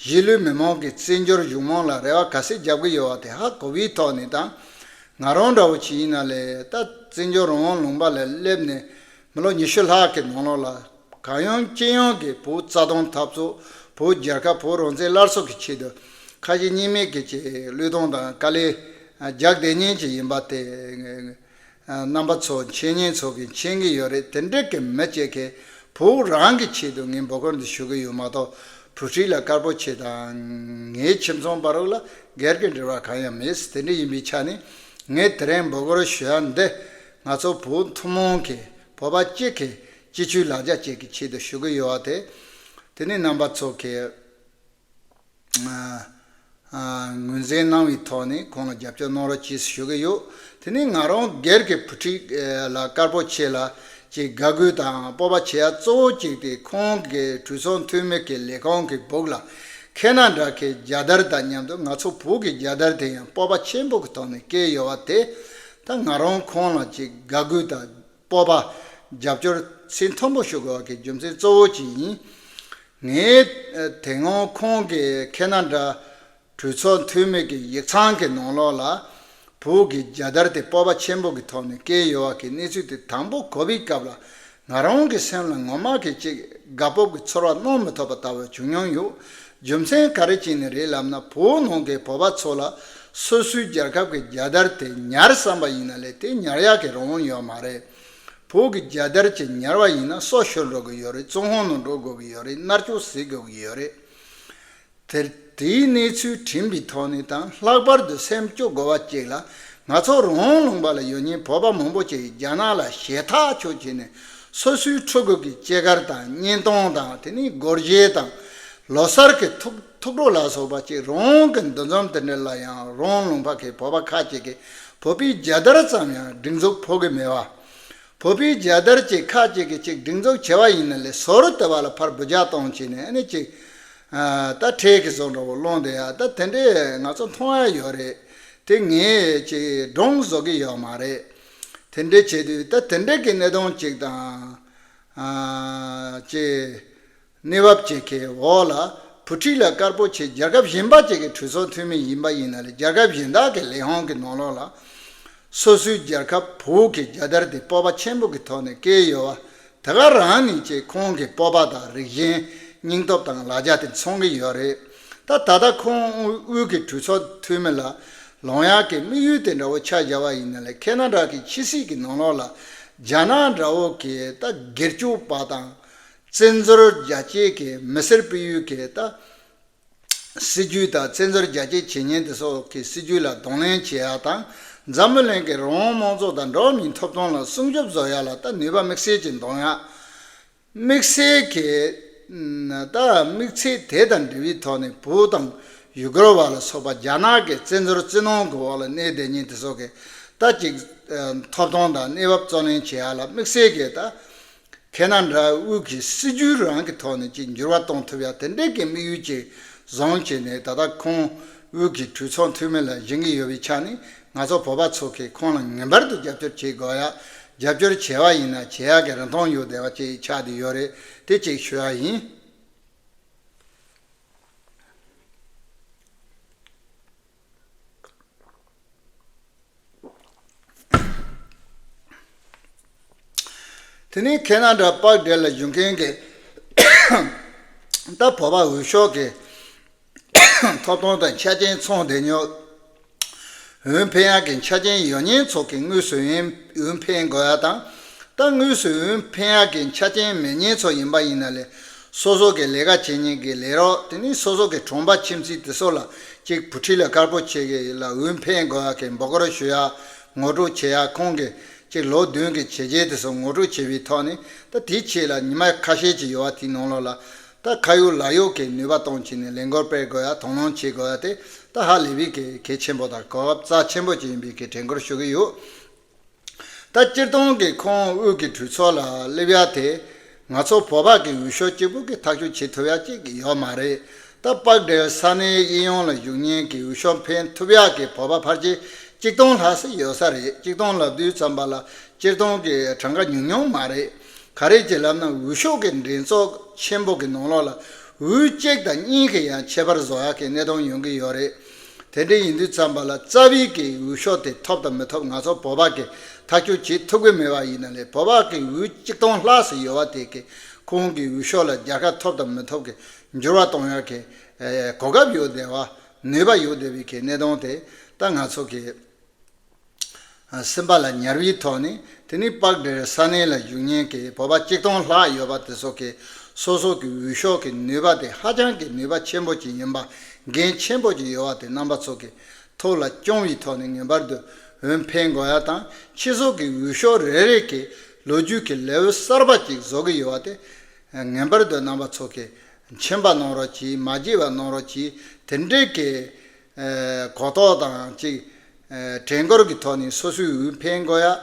གཞིས་ལུས་མི་མང་གི་བཙན་བྱོལ་བཞུགས་མིན་ལ་རེ་བ་ག་ཚད་རྒྱབ་ཀྱི་ཡོད་པ་དེ་ཧ་གོ་བའི་ཐོག་ནས་དང་། ང་རང་འདྲ་བོ་ཅིག་ཡིན་ན་ལས། ད་བཙན་བྱོལ་རང་དབང་ལུང་པ་ལ་སླེབས་ནས་མི་ལོ་ཉི་ཤུ་ལྷག་གི་ནང་ལོགས་ལ། གང་ཡོང་ཅི་ཡོང་གིས་བོད་རྩ་དོན་འཐབ་རྩོད། བོད་རྒྱལ་ཁབ། བོད་རང་བཙན་སླར་གསོ་གི་ཆེད་དུ་ཁ་ཞེ་གཉིས་མེད་ཀྱི་ཅིག་བློས་གཏོང་དང་དཀའ་ལས་རྒྱག་བསྡད་མཁན་ཅིག་ཡིན་པ་དེ། རྣམ་པ་ཚོ་མཁྱེན་མཁན་ཚོ་གིས་མཁྱེན་གྱི་ཡོད་རེད། དེ་འདྲ་གི་མི་གཅིག་གིས་བོད་རང་གི་ཆེད་དུ་ངས་འབོད་སྐུལ་འདི་ཞུ་གི་ཡོད་མ་གཏོགས། བུ་ཁྲིད་ལགས་དཀར་པོ་ཆེ་དང་ངའི་ཁྱིམ་ཚང་བར་ལ་སྒེར་གྱི་འབྲེལ་བ་གང་ཡང་མེད། དེ་འདྲ་ཡིན་པའི་ཆ་ནས། ངས་དེ་རིང་འབོད་སྐུལ་ཞུ་ཡ་འདི་ང་ཚོ་བོད་ཐུན་མོང་གི་བོད་པ་གཅིག་གི་སྤྱི་སྤྱོད་ལ་རྒྱ་བཅས་ཀྱི་ཆེད་དུ་ཞུ་གི་ཡོད་པ་དེ། དེ་ནི་རྣམ་པ་ཚོ་གིས་ཨ་ཨ་ངོས་འཛིན་གནང་བའི་ཐོག་ནས་ཁོང་ལ་རྒྱབ་སྐྱོར་གནང་རོགས་གྱིས་ཞུ་གི་ཡོད། དེ་ནི་ང་རང་སྒེར་གྱི་བུ་ཁྲིད་ལགས་དཀར་པོ་ཆེ་ལགས་ཀྱི་དགའ་གུས་དང་སྤོབས་པ་བྱེད་ཡ་གཙོ་བོ་གཅིག་དེ། ཁོང་གི་གྲོས་ཚོགས་འཐུས་མི་གི་ལས་ཁུངས་ཀྱི་སྦུག་ལ་ཁེ་ན་ཌ་གི་རྒྱལ་དར་དང་མཉམ་དུ་ང་ཚོ་བོད་ཀྱི་རྒྱལ་དར་དེ་ཡང་སྤོབས་པ་ཆེན་པོ་གི་ཐོག་ནས་བཀལ་ཡོད་པ་དེ། ད་ང་རང་ཁོང་ལ་ཅིག་དགའ་གུས་དང་སྤོབས་པ། རྒྱབ་སྐྱོར་ཚད་མཐོན་པོ་ཞུ་དགོས་པ་གི་རྒྱུ་མཚན་གཙོ་བོ་གཅིག་ཡིན། ངས་དེ་སྔོན་ཁོང་གིས་ཁེ་ན་ཌ་གྲོས་ཚོགས་འཐུས་མི་གི་ཡིག་ཚང་གི་ནང་ལོགས་ལ་བོད་ཀྱི་རྒྱལ་དར་དེ་སྤོབས་པ་ཆེན་པོ་གི་ཐོག་ནས་བཀལ་ཡོད་པ་གི་གནས་ཚུལ་དེ་དང་པོ་གོ་བའི་སྐབས་ལ། ང་རང་གི་སེམས་ལ་ངོ་མ་གི་ཅིག་དགའ་སྤོབས་ཀྱི་ཚོར་བ་གནང་མི་ཐུབ་པ་ལྟ་བུ་བྱུང་མྱོང་ཡོད། རྒྱུ་མཚན་ག་རེ་བྱས་ནས་རེད་ལབ་ན། བོད་ནང་གི་བོད་པ་ཚོ་ལ་སོ་སོའི་རྒྱལ་ཁབ་ཀྱི་རྒྱལ་དར་དེ་ཉར་བསམ་པ་ཡིན་ན་ལས་དེ་ཉར་ཡག་གི་རང་དབང་ཡོད་མ་རེད། བོད་ཀྱི་རྒྱལ་དར་ཅིག་ཉར་བ་ཡིན་ན་སྲོག་ཤོར་འགྲོ་གི་ཡོད་རེད། བཙོན་ཁང་ནང་འགྲོ་དགོས་ཀྱི་ཡོད་རེད། མནར་གཅོད་བཟོ་དགོས་ཀྱི་ཡོད་རེད། དེ་དེའི་གནས་ཚུལ་དྲན་པའི་ཐོག་ནས་དང་། ལྷག་པར་དུ་སེམས་སྐྱོ་དགོས་པ་གཅིག་ལ། ང་ཚོ་རང་དབང་ལུང་པ་ལ་ཡོད་མཁན་བོད་པ་མང་པོ་ཅིག་རྒྱ་ནག་ལ་ཞེད་ཐག་ཆོད་བྱས་ནས་ སོ་སོའི་ཕྲུ་གུ་གི་སྐྱེས་སྐར་དང་གཉེན་སྟོན་དང་དེ་ནས་སྒོར་གཞས་དང་ལོ་གསར་གྱི་ཐུག་ཐུགས་སྤྲོ་ལ་སོགས་པ་ཅིག་རང་གི་འདུ་འཛོམས་དེ་འདྲ་ལ་ཡང་རང་ལུང་པ་གི་བོད་པ་ཁ་ཅིག་གིས་བོད་པའི་རྒྱལ་དར་ཙམ་ཡང་སྒྲེང་འཛུགས་ཕོག་གི་མེད་པ། བོད་པའི་རྒྱལ་དར་ཅིག་ཁ་ཅིག་གིས་ཅིག་སྒྲེང་འཛུགས་བྱས་པ་ཡིན་ན་ལས་ཟུར་དུ་བ་ལ་ཕར་འབུད་རྒྱག་གཏོང་བྱས་ནས་ཨ་ནི་ཅིག་ད་ཁྲལ་གྱི་བཟོ་འདྲ་བོ་སློང་བསྡད་ཡ་ད་དེ་འདྲས་ང་ཚོ་མཐོང་ཡ་ཡོད་རེད། དེ་ངས་ཅིག་སྒྲུང་བཟོ་གི་ཡོད་མ་རེད། དེ་འདྲས་བྱས་དུས་ད་དེ་འདྲས་ཀྱི་གནད་དོན་ཅིག་དང་ཅིག་གནས་བབ་ཅིག་གི་འོག་ལ་བུ་ཁྲིད་ལ་དཀར་པོ་ཆེ་རྒྱལ་ཁབ་གཞན་པ་ཅིག་གི་གྲོས་ཚོགས་འཐུས་མི་ཡིན་པ་ཡིན་ན་ལས་རྒྱལ་ཁབ་གཞན་དག་གི་ལས་ཁུངས་ཀྱི་ནང་ལོགས་ལ་སོ་སོའི་རྒྱལ་ཁབ་བོད་ཀྱི་རྒྱལ་དར་དེ་སྤོབས་པ་ཆེན་པོ་གི་ཐོག་ནས་བཀལ་ཡོད་པ། དེ་ག་རང་ནས་ཀྱི་ཁོང་གི་སྤོབས་པ་དང་རིགས་ཞེན་སྙིང་སྟོབས་དང་ལ་རྒྱ་དེ་མཚོན་གྱི་ཡོད་རེད། ད་ད་ལྟ་ཁོང་དབུས་ཀྱི་གྲོས་ཚོགས་འཐུས་མི་ལ་ལོང་ཡག་གི་དམིགས་ཡུལ་དེ་འདྲ་བོ་ཆ་བཞག་པ་ཡིན་ན་ལས་ཁེ་ན་ཌ་གི་ཕྱི་སྲིད་ཀྱི་ནང་ལོགས་ལ་རྒྱ་ནག་འདྲ་བོ་གི་ད་སྒེར་གཅོད་པ་དང་བཙན་འཛུལ་རྒྱ་སྐྱེད་ཀྱི་མི་སེར་སྤེལ་ཡུལ་གྱི་ད། སྲིད་ཇུས་དང་བཙན་འཛུལ་རྒྱ་སྐྱེད་བྱེད་མཁན་དེ་ཚོ་གི་སྲིད་ཇུས་ལ་གདོང་ལེན་བྱེད་ཡག་དང་འཛམ་བུ་གླིང་གི་རང་དབང་དམངས་གཙོ་དང་འགྲོ་བ་མིའི་ཐོབ་ཐང་ལ་སྲུང་སྐྱོབ་བཟོ་ཡག་ལ་ད་ནུས་པ་དམིགས་བསལ་གྱིས་འདོན་ཡག་དམིགས་བསལ་གྱི་ད་དམིགས་ཚད་དེ་དང་འབྲེལ་བའི་ཐོག་ནས་བོད་དང་ཡུ་གུར་བ་ལ་སོགས་པ་རྒྱ་ནག་གི་བཙན་འཛུལ་རྩིས་ནོར་གྱི་འོག་ལ་གནས་བསྡད་མཁན་དེ་ཚོ་གི་ད་ཅིག་ཐོབ་ཐང་དང་གནས་བབ་རྩོད་ལེན་བྱེད་ཡག་ལ་དམིགས་བསལ་གྱི་ད། ཁེ་ན་ཌ་དབུས་ཀྱི་སྲིད་ཇུས་རང་གི་ཐོག་ནས་ཅིག་འགྱུར་བ་གཏོང་ཐུབ་ཡ་དེ་འདྲའི་གི་དམིགས་ཡུལ་ཅིག་བཟུང་བྱས་ནས་ད་ལྟ་ཁོང་དབུས་ཀྱི་གྲོས་ཚོགས་འཐུས་མི་ལ་བཞེངས་ཀྱི་ཡོད་པའི་ཆ་ནས་ང་ཚོ་བོད་པ་ཚོ་གིས་ཁོང་ལ་ངེས་པར་དུ་རྒྱབ་སྐྱོར་བྱེད་དགོས་ཡ། རྒྱབ་སྐྱོར་བྱས་པ་ཡིན་ན་བྱེད་ཡ་གི་རིན་ཐང་ཡོད་བསྡད་པ་ཅིག་ཆགས་བསྡད་ཡོད་རེད། དེ་ཅིག་ཞུ་ཡ་ཡིན། དེ་ནས་ཁེ་ན་ཌ་པག་ཌེལ་ལ་བཞུགས་མཁན་གྱི་ད་བོད་པ་འོས་ཤོག་གི་ཐོབ་ཐང་དང་ཆ་རྐྱེན་ཚང་བསྡད་མྱོང་། འོས་འཕེན་ཡག་གི་ཆ་རྐྱེན་ཡོད་མཁན་ཚོ་གི་དངོས་སུ་འོས་འོས་འཕེན་དགོས་ཡ་དང་། ད་དངོས་སུ་འོས་འཕེན་ཡག་གི་ཆ་རྐྱེན་མེད་མཁན་ཚོ་ཡིན་པ་ཡིན་ན་ལས་སོ་སོ་གི་ལས་ཀ་བྱེད་མཁན་གྱི་ལས་རོགས་དེ་ནས་སོ་སོ་གི་གྲོང་པ་ཁྱིམ་མཚེས་དེ་ཚོ་ལ་གཅིག་བུ་ཁྲིད་ལ་དཀར་པོ་ཆེ་གི་ལ་འོས་འཕེན་དགོས་ཡག་གི་འབོད་སྐུལ་ཞུ་ཡག་ངོ་སྤྲོད་བྱེད་ཡག་ཁོང་གི་གཅིག་ལོ་བདུན་གྱི་བྱས་རྗེས་དེ་ཚོ་ངོ་སྤྲོད་བྱེད་པའི་ཐོག་ནས་ད་དེའི་ཆེད་ལ་ཉི་མ་ཁ་ཤས་ཅིག་ཡོད་པ་དེའི་ནང་ལོགས་ལ་ད་ཁ་ཡོད་ལག་ཡོད་ཀྱི་ནུས་པ་གཏོང་བྱས་ནས་ལས་འགུལ་སྤེལ་དགོས་ཡ་དང་ལེན་བྱེད་དགོས་ཡ་དེ་ད་ཧ་ལས་པའི་གི་གལ་ཆེན་པོ་དང་གོ་སྐབས་རྩ་ཆེན་པོ་ཅིག་ཡིན་པའི་གི་དྲན་སྐུལ་ཞུ་གི་ཡོད། ད་སྤྱིར་བཏང་གི་ཁོང་དབུས་ཀྱི་གྲོས་ཚོགས་ལ་སླེབས་ཡ་དེ་ང་ཚོ་བོད་པ་གི་འོས་ཤོག་གཅིག་པུ་གི་ཐག་གཅོད་བྱེད་ཐུབ་ཡ་གཅིག་ཡོད་མ་རེད། ད་པག་སྦྲེལ་ས་གནས་གཡས་གཡོན་ལ་བཞུགས་མཁན་གྱི་འོས་ཤོག་འཕེན་ཐུབ་ཡག་གི་བོད་པ་ཕལ་ཆེར་གཅིག་སྟོང་ལྷག་ཙམ་ཡོད་ས་རེད། གཅིག་སྟོང་ལབ་དུས་ཙམ་པ་ལ་སྤྱིར་བཏང་གི་གྲངས་ཀ་ཉུང་ཉུང་མ་རེད། ག་རེ་བྱས་ལབ་ན་འོས་ཤོག་གི་འགྲན་ཚོགས་ཆེན་པོ་གི་ནང་ལོགས་ལ་འོས་གཅིག་དང་གཉིས་ཀྱི་ཡང་ཁྱད་པར་བཟོ་ཡག་གི་གནད་དོན་ཡོང་གི་ཡོད་རེད། དེ་འདྲ་ཡིན་དུས་ཙམ་པ་ལ་རྩ་བའི་གི་འོས་ཤོག་དེ་ཐོབ་དང་མི་ཐོབ་ང་ཚོ་བོད་པ་གི་ཐག་གཅོད་བྱེད་ཐུབ་ཀྱི་མེད་པ་ཡིན་ན་ལས་བོད་པ་གི་འོས་གཅིག་སྟོང་ལྷག་ཙམ་ཡོད་པ་དེ་གི་ཁོང་གི་འོས་ཤོག་ལ་རྒྱལ་ཁ་ཐོབ་དང་མི་ཐོབ་གི་འགྱུར་བ་གཏོང་ཡག་གི་གོ་སྐབས་ཡོད་བསྡད་པ་ནུས་པ་ཡོད་བསྡད་པའི་གི་གནད་དོན་དེ་ད་ང་ཚོ་གི་སེམས་པ་ལ་ཉར་བའི་ཐོག་ནས་དེ་ནས་པག་སྦྲེལ་ས་གནས་ལ་བཞུགས་མཁན་གྱི་བོད་པ་གཅིག་སྟོང་ལྷག་ཡོད་པ་དེ་ཚོ་གིས་སོ་སོ་གི་འོས་ཤོག་གི་ནུས་པ་དེ་ཧ་ཅང་གི་ནུས་པ་ཆེན་པོ་ཅིག་ཡིན་པ་འགན་ཆེན་པོ་ཅིག་ཡོད་པ་དེ་རྣམ་པ་ཚོ་གི་ཐུགས་ལ་བཅངས་པའི་ཐོག་ནས་ངེས་པར་དུ་འོས་འཕེན་དགོས་ཡ་དང་ཕྱི་ཕྱོགས་ཀྱི་འོས་ཤོག་རེ་རེ་གི་ལོ་རྒྱུས་ཀྱི་ལེའུ་གསར་པ་ཅིག་བཟོ་གི་ཡོད་པ་དེ་ངེས་པར་དུ་རྣམ་པ་ཚོ་གི་མཁྱེན་པ་གནང་རོགས་གྱིས། མ་བརྗེད་པ་གནང་རོགས་གྱིས། དེ་འདྲའི་གི་གོ་རྟོགས་དང་གཅིག་དྲན་སྐུལ་གྱི་ཐོག་ནས་སོ་སོའི་འོས་འཕེན་དགོས་ཡ།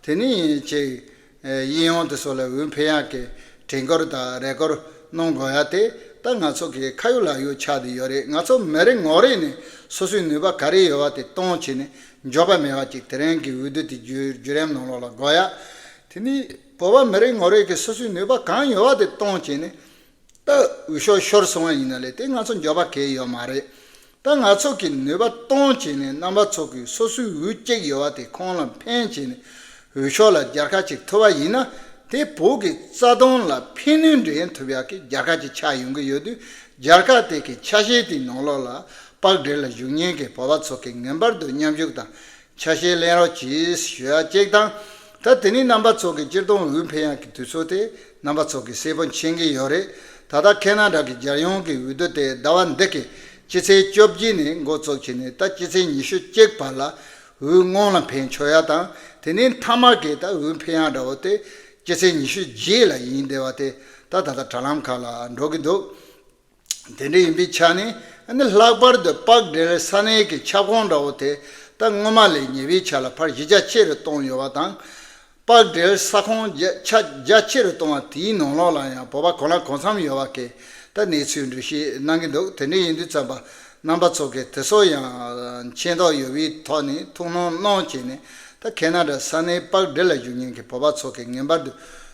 དེ་ནས་ཅིག་གཡས་གཡོན་དེ་ཚོ་ལ་འོས་འཕེན་ཡག་གི་དྲན་སྐུལ་དང་རེ་སྐུལ་གནང་དགོས་ཡ་དེ་ད་ང་ཚོ་གི་ཁ་ཡོད་ལག་ཡོད་ཆགས་བསྡད་ཡོད་རེད། ང་ཚོ་མི་རེ་ངོ་རེ་ནས་སོ་སོའི་ནུས་པ་ག་རེ་ཡོད་པ་དེ་གཏོང་བྱས་ནས་འགྱོད་པ་མེད་པ་ཅིག་དེ་རིང་གི་འོས་བསྡུ་དེ་བརྒྱུད་བརྒྱུད་རིམ་ནང་ལོགས་ལ་དགོས་ཡ། དེ་ནས་བོད་པ་མི་རེ་ངོ་རེ་གི་སོ་སོའི་ནུས་པ་གང་ཡོད་པ་དེ་གཏོང་བྱས་ནས། ད་འོས་ཤོག་ཤོར་སོང་བ་ཡིན་ན་ལས་དེ་ང་ཚོ་འགྱོད་པ་གས་ཡོད་མ་རེད། ད་ང་ཚོ་གི་ནུས་པ་གཏོང་བྱས་ནས་རྣམ་པ་ཚོ་གི་སོ་སོའི་འོས་གཅིག་ཡོད་པ་དེ་ཁོང་ལ་འཕེན་བྱས་ནས་འོས་ཤོག་ལ་རྒྱལ་ཁ་ཅིག་ཐོབ་པ་ཡིན་ན་དེ་བོད་ཀྱི་རྩ་དོན་ལ་ཕན་ནུས་འདྲེན་ཐུབ་ཡག་གི་རྒྱལ་ཁ་ཅིག་ཆགས་ཡོང་གི་ཡོད་དུས་རྒྱལ་ཁ་དེ་གི་ཆ་ཤས་དེའི་ནང་ལོགས་ལ་པག་སྦྲེལ་ལ་བཞུགས་མཁན་གྱི་བོད་པ་ཚོ་གི་ངེས་པར་དུ་མཉམ་ཞུགས་དང་། ཆ་ཤས་ལེན་རོགས་གྱིས་ཞུ་ཡ་གཅིག་དང་། ད་དེ་ནས་རྣམ་པ་ཚོ་གི་སྤྱིར་བཏང་འོས་འཕེན་ཡག་གི་དུས་ཚོད་དེ་རྣམ་པ་ཚོ་གི་གསལ་པོ་མཁྱེན་གྱི་ཡོད་རེད། ད་ལྟ་ཁེ་ན་ཌ་གི་རྒྱལ་ཡོངས་ཀྱི་འོས་བསྡུ་དེ་ཟླ་བ་འདི་གི་སྤྱི་ཚེས་བཅོ་བརྒྱད་ནས་འགོ་བཙུགས་བྱས་ནས་ད་སྤྱི་ཚེས་ཉི་ཤུ་གཅིག་བར་ལ་འོས་སྔོན་ལ་འཕེན་ཆོག་ཡ་དང་། དེ་ནས་མཐའ་མ་གི་ད་འོས་འཕེན་ཡག་འདྲ་བོ་དེ་ སྤྱི་ཚེས་ཉི་ཤུ་རྗེས་ལ་ཡིན་བསྡད་པ་དེ་ད་ད་ལྟ་དྲ་ལམ་ཁག་ལ་འགྲོ་གི་འདུག་དེ་འདྲ་ཡིན་པའི་ཆ་ནས་ཨ་ནི་ལྷག་པར་དུ་པག་སྦྲེལ་ས་གནས་ཀྱི་ཁྱབ་ཁོངས་འདྲ་བོ་དེ་ད་སྔོན་མ་ལས་ཉེ་བའི་ཆ་ལ་ཕར་གཞི་རྒྱ་ཆེ་རུ་བཏང་ཡོད་པ་དང་། པག་སྦྲེལ་ས་ཁོངས་རྒྱ་ཆ་རྒྱ་ཆེ་རུ་གཏོང་བ་དེའི་ནང་ལོགས་ལ་ཡང་བོད་པ་གང་ལ་གང་འཚམ་ཡོད་པ་གི་ད་གནས་ཚུལ་འགྲེལ་བཤད་གནང་གི་འདུག་དེ་འདྲ་ཡིན་དུས་ཙམ་པ་རྣམ་པ་ཚོ་གི་དེ་ཚོ་ཡང་མཁྱེན་རྟོགས་ཡོད་པའི་ཐོག་ནས་ཐུགས་སྣང་གནང་བྱས་ནས་ད་ཁེ་ན་ཌ་ས་གནས་པག་སྦྲེལ་ལ་བཞུགས་མཁན་གྱི་བོད་པ་ཚོ་གི་ངེས་པར་དུ་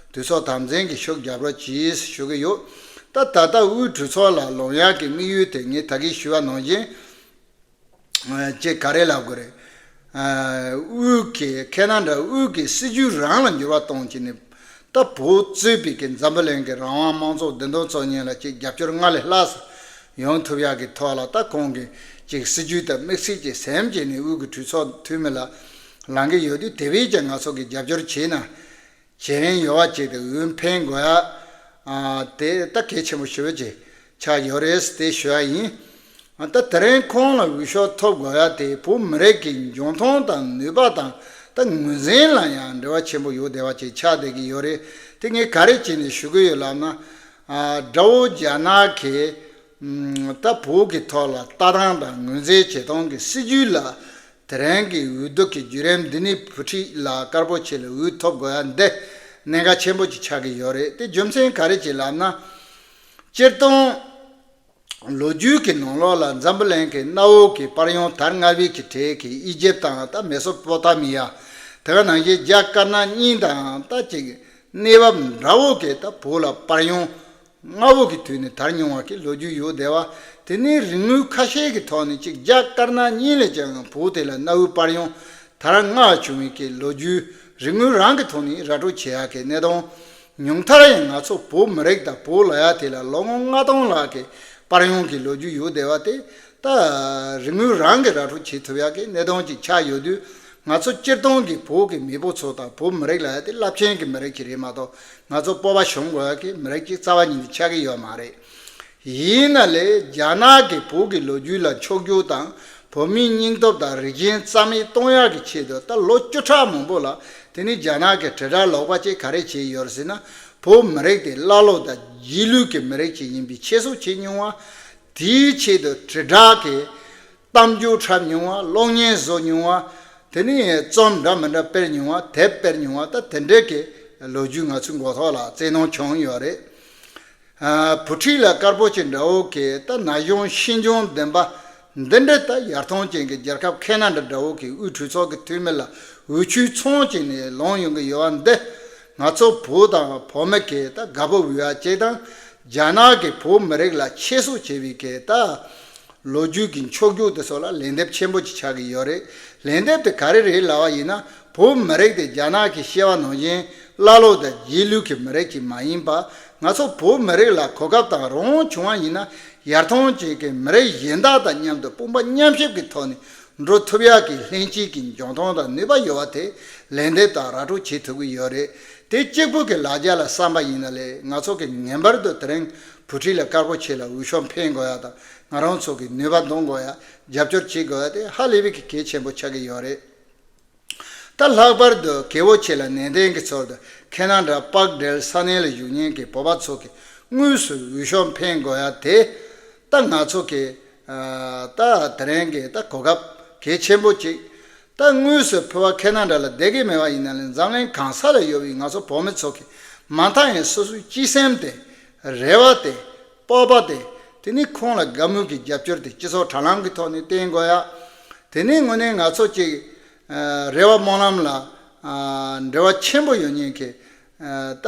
དུས་ཚོད་དམ་འཛིན་གྱིས་ཤུགས་རྒྱབ་རོགས་གྱིས་ཞུ་གི་ཡོད། ད་ད་ལྟ་དབུས་གྲོས་ཚོགས་ལ་ལངས་ཡག་གི་དམིགས་ཡུལ་དེ་ངས་ད་གིན་ཞུས་པ་ནང་བཞིན། ཅེས་ག་རེ་ལབ་དགོས་རེད། དབུས་ཀྱི་ཁེ་ན་ཌ་དབུས་ཀྱི་སྲིད་ཇུས་རང་ལ་འགྱུར་བ་གཏོང་བྱས་ནས་ད་བོད་གཙོས་པའི་གི་འཛམ་བུ་གླིང་གི་རང་དབང་དམངས་གཙོ་བདེན་དོན་གཙོ་གཉེར་ལ་ཅིག་རྒྱབ་སྐྱོར་སྔར་ལས་ལྷག་ཙམ་ཡོང་ཐུབ་ཡག་གི་ཐོག་ལ་ད་ཁོང་གི་ཅིག་སྲིད་ཇུས་དང་དམིགས་ཚད་ཅིག་ཟིན་བྱས་ནས་དབུས་ཀྱི་གྲོས་ཚོགས་འཐུས་མི་ལ་ལངས་ཀྱི་ཡོད་དུས་དེ་བས་ཀྱང་ང་ཚོ་གི་རྒྱབ་སྐྱོར་བྱས་ན། བྱེད་རིན་ཡོད་པ་ཅིག་དེ་འོས་འཕེན་དགོས་ཡ། དེ་ད་གལ་ཆེན་པོ་ཞེ་པོ་ཅིག་ཆགས་ཡོད་རེད་དེ་ཞུ་ཡ་ཡིན། ད་དེ་རིང་ཁོང་ལ་འོས་ཤོག་ཐོབ་དགོས་ཡ་དེ་བོད་མི་རིགས་ཀྱི་འཇོན་ཐང་དང་ནུས་པ་དང་ད་ངོས་འཛིན་ལ་ཡང་འབྲེལ་བ་ཆེན་པོ་ཡོད་བསྡད་པ་ཅིག་ཆགས་བསྡད་ཀྱི་ཡོད་རེད། དེ་ངས་ག་རེ་བྱས་ནས་ཞུ་གི་ཡོད་ལབ་ན། དགྲ་བོ་རྒྱ་ནག་གིས་ད་བོད་ཀྱི་ཐོག་ལ་ལྟ་སྟངས་དང་ངོས་འཛིན་བྱེད་སྟངས་ཀྱི་སྲིད་ཇུས་ལ། དེ་རིང་གི་འོས་བསྡུ་གི་བརྒྱུད་རིམ་འདི་ནི་བུ་ཁྲིད་ལགས་དཀར་པོ་ཆེ་ལ་འོས་ཐོབ་དགོས་ཡ་འདི་གནད་འགག་ཆེན་པོ་ཅིག་ཆགས་ཀྱི་ཡོད་རེད། དེ་རྒྱུ་མཚན་ག་རེ་ཅིག་ལབ་ན། སྤྱིར་བཏང་ལོ་རྒྱུས་ཀྱི་ནང་ལོགས་ལ་འཛམ་བུ་གླིང་གི་གནའ་བོ་གི་དཔལ་ཡོན་དར་སྔ་བའི་གི་གྲས་ཀྱི་ཨི་ཇིབ་དང་ད་མེ་སོ་པོ་ཏ་མི་ཡ། དེ་ག་ནང་བཞིན་རྒྱ་དཀར་ནག་གཉིས་དང་ད་ཅིག་གནས་བབ་འདྲ་བོ་གི་ད་བོད་ལ་དཔལ་ཡོན། སྔ་བོ་གི་དུས་ནས་དར་མྱོང་བ་གི་ལོ་རྒྱུས་ཡོད་བསྡད་པ། དེ་ནས་རིག་དངོས་ཁ་ཤས་ཀྱི་ཐོག་ནས་གཅིག་རྒྱ་དཀར་ནག་གཉིས་ལས་ཀྱང་བོད་དེ་ལ་གནའ་བོའི་དཔལ་ཡོན་དར་སྔ་བྱུང་བའི་གི་ལོ་རྒྱུས་རིག་དངོས་རང་གི་ཐོག་ནས་ར་སྤྲོད་བྱེད་ཡག་གི་གནད་དོན། ཉུང་མཐར་ཡང་ང་ཚོ་བོད་མི་རིགས་དང་བོད་ལ་ཡ་དེ་ལ་ལོ་ངོ་ལྔ་སྟོང་ལྷག་གི་དཔལ་ཡོན་གྱི་ལོ་རྒྱུས་ཡོད་བསྡད་པ་དེ་ད་རིག་དངོས་རང་གི་ར་སྤྲོད་བྱེད་ཐུབ་ཡག་གི་གནད་དོན་ཅིག་ཆགས་ཡོད་དུས། ང་ཚོ་སྤྱིར་བཏང་གི་བོད་ཀྱི་མེས་པོ་ཚོ་དང་བོད་མི་རིགས་ལ་ཡ་དེ་རླབས་ཆེན་གྱི་མི་རིགས་ཅིག་རེད་མ་གཏོགས་ང་ཚོ་སྤོབས་པ་ཞུམ་དགོས་ཡ་གི་མི་རིགས་ཅིག་རྩ་བ་ཉིད་ནས་ཆགས་ཀྱི་ཡོད་མ་རེད། ཡིན་ན་ལས་རྒྱ་ནག་གིས་བོད་ཀྱི་ལོ་རྒྱུས་ལ་འཁྱོག་བརྗོད་དང་བོད་མིའི་སྙིང་སྟོབས་དང་རིགས་ཞེན་རྩ་མེད་གཏོང་ཡག་གི་ཆེད་དུ་ད་ལོ་བཅུ་ཕྲག་མང་པོ་ལ་དེ་ནི་རྒྱ་ནག་གི་དྲིལ་བསྒྲགས་ལོག་པ་ཅིག་ག་རེ་བྱས་ཡོད་རེད་ཟེར་ན། བོད་མི་རིགས་དེ་ཀླ་ཀློ་དང་རྗེས་ལུས་ཀྱི་མི་རིགས་ཅིག་ཡིན་པའི་ཁྱད་གསོད་བྱེད་མྱོང་བ། དེའི་ཆེད་དུ་དྲིལ་བསྒྲགས་ཀྱི་གཏམ་རྒྱུད་འཁྲབ་མྱོང་བ། གློག་བརྙན་བཟོ་མྱོང་བ། དེ་ནས་རྩོམ་འདྲ་མི་འདྲ་སྤེལ་མྱོང་བ། དེབ་སྤེལ་མྱོང་བ། ད་དེ་འདྲའི་གི་ལོ་རྒྱུས་ང་ཚོའི་མགོ་ཐོག་ལ་བཙན་གནོན་བྱུང་ཡོད་རེད། ཨ། བུ་ཁྲིད་ལགས་དཀར་པོ་ཆེ་འདྲ་བོ་གི་ད་ན་གཞོན་ཤེས་འཇོན་ལྡན་པ་འདི་འདྲ་ད་ཡར་ཐོན་ཅན་གྱི་རྒྱལ་ཁབ་ཁེ་ན་ཌ་འདྲ་བོ་གི་དབུས་གྲོས་ཚོགས་ཀྱི་འཐུས་མི་ལ་འོས་ཆོས་ཚང་བྱས་ནས་ལངས་ཡོང་གི་ཡོད་པ་འདི་ང་ཚོ་བོད་དང་བོད་མི་གི་ད་དགའ་པོ་འོས་པ་ཅིག་དང་། རྒྱ་ནག་གིས་བོད་མི་རིགས་ལ་ཁྱད་གསོད་བྱས་པའི་གི་ད་ལོ་རྒྱུས་ཀྱི་འཁྱོག་བརྗོད་དེ་ཚོ་ལ་ལན་འདེབས་ཆེན་པོ་ཅིག་ཆགས་ཀྱི་ཡོད་རེད། ལན་འདེབས་དེ་ག་རེ་རེད་ལབ་པ་ཡིན་ན། བོད་མི་རིགས་དེ་རྒྱ་ནག་གིས་བཤད་པ་ནང་བཞིན་ཀླ་ཀློ་དང་རྗེས་ལུས་ཀྱི་མི་རིགས་ཅིག་མ་ཡིན་པ། ང་ཚོ་བོད་མི་རིགས་ལ་གོ་སྐབས་དང་རང་དབང་བྱུང་བ་ཡིན་ན་ཡར་ཐོན་ཅན་གྱི་མི་རིགས་གཞན་དག་དང་མཉམ་དུ་དཔུང་པ་མཉམ་གཤིབ་ཀྱི་ཐོག་ནས་འགྲོ་ཐུབ་ཡག་གི་ལྷན་སྐྱེས་ཀྱི་འཇོན་ཐང་དང་ནུས་པ་ཡོད་པ་དེ་ལན་འདེབས་དང་ར་སྤྲོད་བྱེད་ཐུབ་ཀྱི་ཡོད་རེད། དེ་གཅིག་པུ་གི་ལ་རྒྱ་ལ་བསམ་པ་ཡིན་ན་ལས་ང་ཚོ་གི་ངེས་པར་དུ་དེ་རིང་བུ་ཁྲིད་ལགས་དཀར་པོ་ཆེ་ལ་འོས་ཤོག་འཕེན་དགོས་ཡ་དང་ང་རང་ཚོ་གི་ནུས་པ་འདོན་དགོས་ཡ་རྒྱབ་སྐྱོར་བྱེད་དགོས་ཡ་དེ་ཧ་ལས་པའི་གི་གལ་ཆེན་པོ་ཆགས་ཀྱི་ཡོད་རེད། ད་ལྷག་པར་དུ་རྒྱལ་བོ་ཆེ་ལ་ནན་ཏན་གྱི་ཚུལ་དུ་ཁེ་ན་ཌ་པག་སྦྲེལ་ས་གནས་ལ་བཞུགས་མཁན་གྱི་བོད་པ་ཚོ་གིས་དངོས་སུ་འོས་ཤོག་འཕེན་དགོས་ཡ་དེ་ད་ང་ཚོ་གི་ད་དེ་རིང་གི་ད་གོ་སྐབས་གལ་ཆེན་པོ་ཅིག་ད་དངོས་སུ་ཕལ་པ་ཁེ་ན་ཌ་ལ་བསྡད་ཀྱི་མེད་པ་ཡིན་ན་ལས་འཛམ་གླིང་གང་ས་ལ་ཡོད་པའི་ང་ཚོ་བོད་མི་ཚོ་གིས་མ་མཐའ་ཡང་སོ་སོའི་སྤྱི་སེམས་དེ་རེ་བ་དེ། སྤོབས་པ་དེ། དེ་ནི་ཁོང་ལ་དགའ་མོས་ཀྱི་རྒྱབ་སྐྱོར་དེ་སྤྱི་ཚོགས་དྲ་ལམ་གྱི་ཐོག་ནས་བསྟན་དགོས་ཡ། དེ་ནི་དངོས་གནས་ང་ཚོ་གཅིག་རེ་བ་སྨོན་ལམ་ལ་འབྲེལ་བ་ཆེན་པོ་ཡོད་མཁན་གྱི་ད་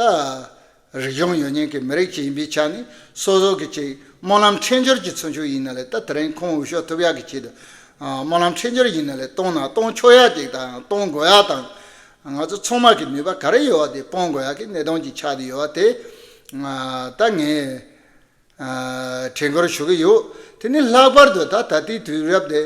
རིག་གཞུང་ཡོད་མཁན་གྱི་མི་རིགས་ཅིག་ཡིན་པའི་ཆ་ནས་སོ་སོ་གི་ཅིག་སྨོན་ལམ་ཁྲེལ་འབྱོར་གྱི་ཚུལ་ཤོས་ཡིན་ན་ལས་ད་དེ་རིང་ཁོང་འོས་ཤོག་ཐོབ་ཡག་གི་ཆེད་དུ་སྨོན་ལམ་ཁྲེལ་འབྱོར་ཡིན་ན་ལས་གཏོང་ན་གཏོང་ཆོག་ཡག་ཅིག་དང་གཏོང་དགོས་ཡག་དང་། ང་ཚོ་ཚང་མ་གི་ནུས་པ་ག་རེ་ཡོད་པ་དེ་སྤུངས་དགོས་ཡག་གི་གནད་དོན་ཅིག་ཆགས་བསྡད་ཡོད་པ་དེ་ད་ངས། དྲན་སྐུལ་ཞུ་གི་ཡོད། དེ་ནི་ལྷག་པར་དུ་ད་ད་ལྟའི་དུས་རབས་དེ་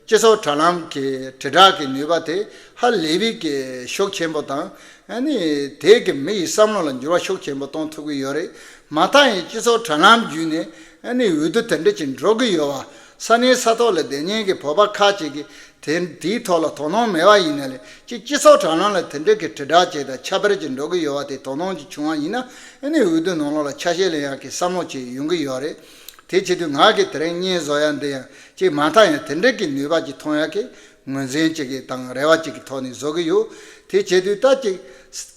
སྤྱི་ཚོགས་དྲ་ལམ་གྱི་དྲིལ་བསྒྲགས་ཀྱི་ནུས་པ་དེ་ཧ་ལས་པའི་གི་ཤུགས་ཆེན་པོ་དང་ཨ་ནི་དེ་གི་མི་ཡི་བསམ་བློ་ལ་འགྱུར་བ་ཤུགས་ཆེན་པོ་གཏོང་ཐུབ་ཀྱི་ཡོད་རེད། མ་མཐའ་ཡང་སྤྱི་ཚོགས་དྲ་ལམ་བརྒྱུད་ནས་ཨ་ནི་འོས་བསྡུ་དེ་འདྲ་ཅིག་འགྲོ་གི་ཡོད་པ་ ས་གནས་ས་ཐོག་ལ་བསྡད་མཁན་གྱི་བོད་པ་ཁག་ཅིག་གིས་དེ་དེའི་ཐོག་ལ་དོ་སྣང་མེད་པ་ཡིན་ན་ལས་ཅིག་སྤྱི་ཚོགས་དྲ་ལམ་ལ་དེ་འདྲ་གི་དྲིལ་བསྒྲགས་བྱས་དང་ཁྱབ་སྤེལ་ཅིག་འགྲོ་གི་ཡོད་པ་དེ་དོ་སྣང་ཅིག་བྱུང་བ་ཡིན་ན་ཨ་ནི་འོས་བསྡུ་ནང་ལོགས་ལ་ཆ་ཤས་ལེན་ཡག་གི་བསམ་བློ་ཅིག་ཡོང་གི་ཡོད་རེད། དེ་བྱེད་དུས་ང་གིས་དེ་རིང་བརྙན་བཟོ་ཡག་འདི་ཡང་ཅིག་མ་མཐའ་ཡང་དེ་འདྲ་གི་ནུས་པ་ཅིག་ཐོན་ཡག་གི་ངོས་འཛིན་ཅིག་གི་དང་རེ་བ་ཅིག་གི་ཐོག་ནས་བཟོ་གི་ཡོད། དེ་བྱེད་དུས་ད་ཅིག་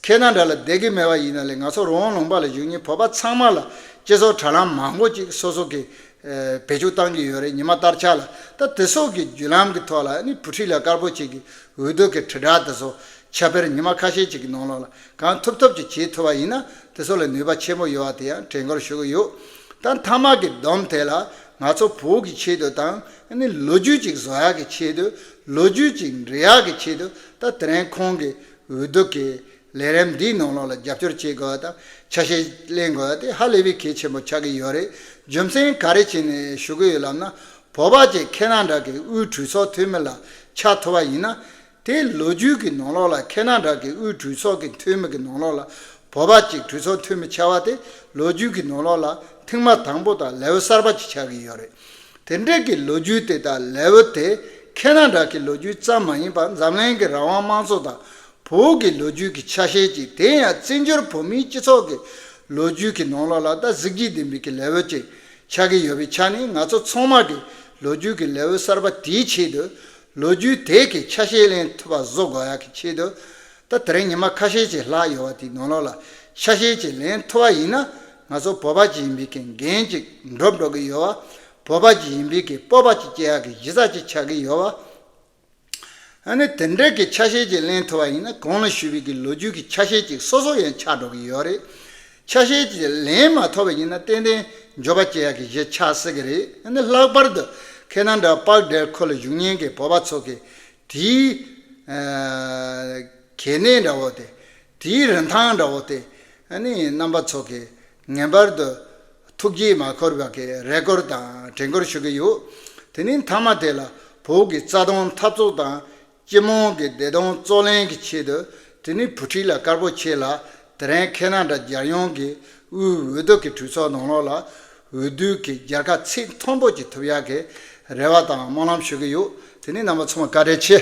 ཁེ་ན་ཌ་ལ་བསྡད་ཀྱི་མེད་པ་ཡིན་ན་ལས་ང་ཚོ་རི་བོང་ལུང་པ་ལ་བཞུགས་མཁན་བོད་པ་ཚང་མ་ལ་སྤྱི་ཚོགས་དྲ་ལམ་མང་པོ་ཅིག་སོ་སོ་གི་ཨ་བེད་སྤྱོད་བཏང་གི་ཡོད་རེད། ཉི་མ་ལྟར་ཆགས་ལ་ད་དེ་སོགས་ཀྱི་བརྒྱུད་ལམ་གྱི་ཐོག་ལ་ནི་བུ་ཁྲིད་ལ་དཀར་པོ་ཅིག་གི་འོས་བསྡུ་གི་དྲིལ་བསྒྲགས་དེ་ཚོ་ཁྱབ་སྤེལ་ཉི་མ་ཁ་ཤས་ཅིག་གི་ནང་ལོགས་ལ་གང་ཐུབ་ཐུབ་ཅིག་བྱེད་ཐུབ་པ་ཡིན་ན་དེ་ཚོ་ལ་ནུས་པ་ཆེན་པོ་ཡོད་པ་དེ་ཡང་དྲན་སྐུལ་ཞུ་གི་ཡོད། ད་མཐའ་མ་གི་བསྡོམས་དེ་ལ་ང་ཚོ་བོད་ཀྱི་ཆེད་དུ་དང་ནི་ལོ་རྒྱུས་ཅིག་བཟོ་ཡག་གི་ཆེད་དུ་ལོ་རྒྱུས་ཅིག་འབྲི་ཡག་གི་ཆེད་དུ་ད་དེ་རིང་ཁོང་གི་འོས་བསྡུ་གི་ལས་རིམ་འདིའི་ནང་ལོགས་ལ་རྒྱབ་སྐྱོར་བྱེད་དགོས་པ་དང་ཆ་ཤས་ལེན་དགོས་པ་དེ་ཧ་ལས་པའི་གལ་ཆེན་པོ་ཆགས་ཀྱི་ཡོད་རེད། རྒྱུ་མཚན་ག་རེ་བྱས་ནས་ཞུ་གི་ཡོད་ལབ་ན་བོད་པ་ཅིག་ཁེ་ན་ཌ་གི་དབུས་གྲོས་ཚོགས་འཐུས་མི་ལ་ཆགས་ཐུབ་པ་ཡིན་ན། དེ་ལོ་རྒྱུས་ཀྱི་ནང་ལོགས་ལ་ཁེ་ན་ཌ་གི་དབུས་གྲོས་ཚོགས་ཀྱི་འཐུས་མི་གི་ནང་ལོགས་ལ་བོད་པ་ཅིག་གྲོས་ཚོགས་འཐུས་མི་ཆགས་པ་དེ་ལོ་རྒྱུས་ཀྱི་ནང་ལོགས་ལ་ཐེངས་མ་དང་པོ་དང་ལེའུ་གསར་པ་ཅིག་ཆགས་ཀྱི་ཡོད་རེད། དེ་འདྲའི་གི་ལོ་རྒྱུས་དེ་དང་ལེའུ་དེ་ཁེ་ན་ཌ་གི་ལོ་རྒྱུས་ཙམ་མ་ཡིན་པར་འཛམ་གླིང་གི་རང་དབང་དམངས་གཙོ་དང་བོད་ཀྱི་ལོ་རྒྱུས་ཀྱི་ཆ་ཤས་ཅིག་དེ་ཡང་བཙན་བྱོལ་བོད་མིའི་སྤྱི་ཚོགས་ཀྱི་ལོ་རྒྱུས་ཀྱི་ནང་ལོགས་ལ་ད་གཟི་བརྗིད་ལྡན་པའི་གི་ལེའུ་ཅིག་ཆགས་ཀྱི་ཡོད་པའི་ཆ་ནས་ང་ཚོ་ཚང་མ་གི་ལོ་རྒྱུས་ཀྱི་ལེའུ་གསར་པ་དེའི་ཆེད་དུ། ལོ་རྒྱུས་དེ་གི་ཆ་ཤས་ལེན་ཐུབ་པ་བཟོ་དགོས་ཡག་གི་ཆེད་དུ། ད་དེ་རིང་ཉི་མ་ཁ་ཤས་ཅིག་ལྷག་ཡོད་པ་དེའི་ནང་ལོགས་ལ་ཆ་ཤས་ཅིག་ལེན་ཐུབ་པ་ཡིན་ན་ང་ཚོ་བོད་པ་ཅིག་ཡིན་པའི་གི་འགན་ཅིག་འགྲུབ་འགྲོ་གི་ཡོད་པ། བོད་པ་ཅིག་ཡིན་པའི་གི་སྤོབས་པ་ཅིག་སྐྱེ་ཡག་གི་གཞི་རྩ་ཅིག་ཆགས་ཀྱི་ཡོད་པ། ཨ་ནི་དེ་འདྲའི་གི་ཆ་ཤས་ཅིག་ལེན་ཐུབ་པ་ཡིན་ན་གོང་ལ་ཞུས་པའི་གི་ལོ་རྒྱུས་ཀྱི་ཆ་ཤས་ཅིག་སོ་སོ་ཡང་ཆགས་འགྲོ་གི་ཡོད་རེད། ཆ་ཤས་ཅིག་ལེན་མ་ཐུབ་པ་ཡིན་ན་ཏན་ཏན་འགྱོད་པ་སྐྱེ་ཡག་གི་གཞི་ཆགས་སྲིད་ཀྱི་རེད། ཨ་ནི་ལྷག་པར་དུ་ཁེ་ན་ཌ་པཱག་ཌེལ་ཁུལ་ལ་བཞུགས་མཁན་གྱི་བོད་པ་ཚོ་གི་དེའི་ཨ་གལ་གནད་འདྲ་བོ་དེ། དེའི་རིན་ཐང་འདྲ་བོ་དེ་ཨ་ནི་རྣམ་པ་ཚོ་གིས་ངེས་པར་དུ་ཐུགས་དཀྱིལ་མ་འཁོར་བ་གི་རེ་སྐུལ་དང་དྲན་སྐུལ་ཞུ་གི་ཡོད། དེ་ནི་མཐའ་མ་དེ་ལ་བོད་ཀྱི་རྩ་དོན་འཐབ་རྩོད་དང་སྤྱི་དམངས་ཀྱི་བདེ་དོན་རྩོད་ལེན་གྱི་ཆེད་དུ་དེ་ནི་བུ་ཁྲིད་ལ་དཀར་པོ་ཆེ་ལ་དེ་རིང་ཁེ་ན་ཌ་རྒྱལ་ཡོངས་ཀྱི་དབུས་འོས་བསྡུ་གི་གྲོས་ཚོགས་ནང་ལོགས་ལ་འོས་བསྡུ་གི་རྒྱལ་ཁ་ཚད་མཐོན་པོ་ཅིག་ཐོབ་ཡག་གི་རེ་བ་དང་སྨོན་ལམ་ཞུ་གི་ཡོད། དེ་ནི་རྣམ་པ་ཚང་མ་བཀའ་དྲིན་ཆེ།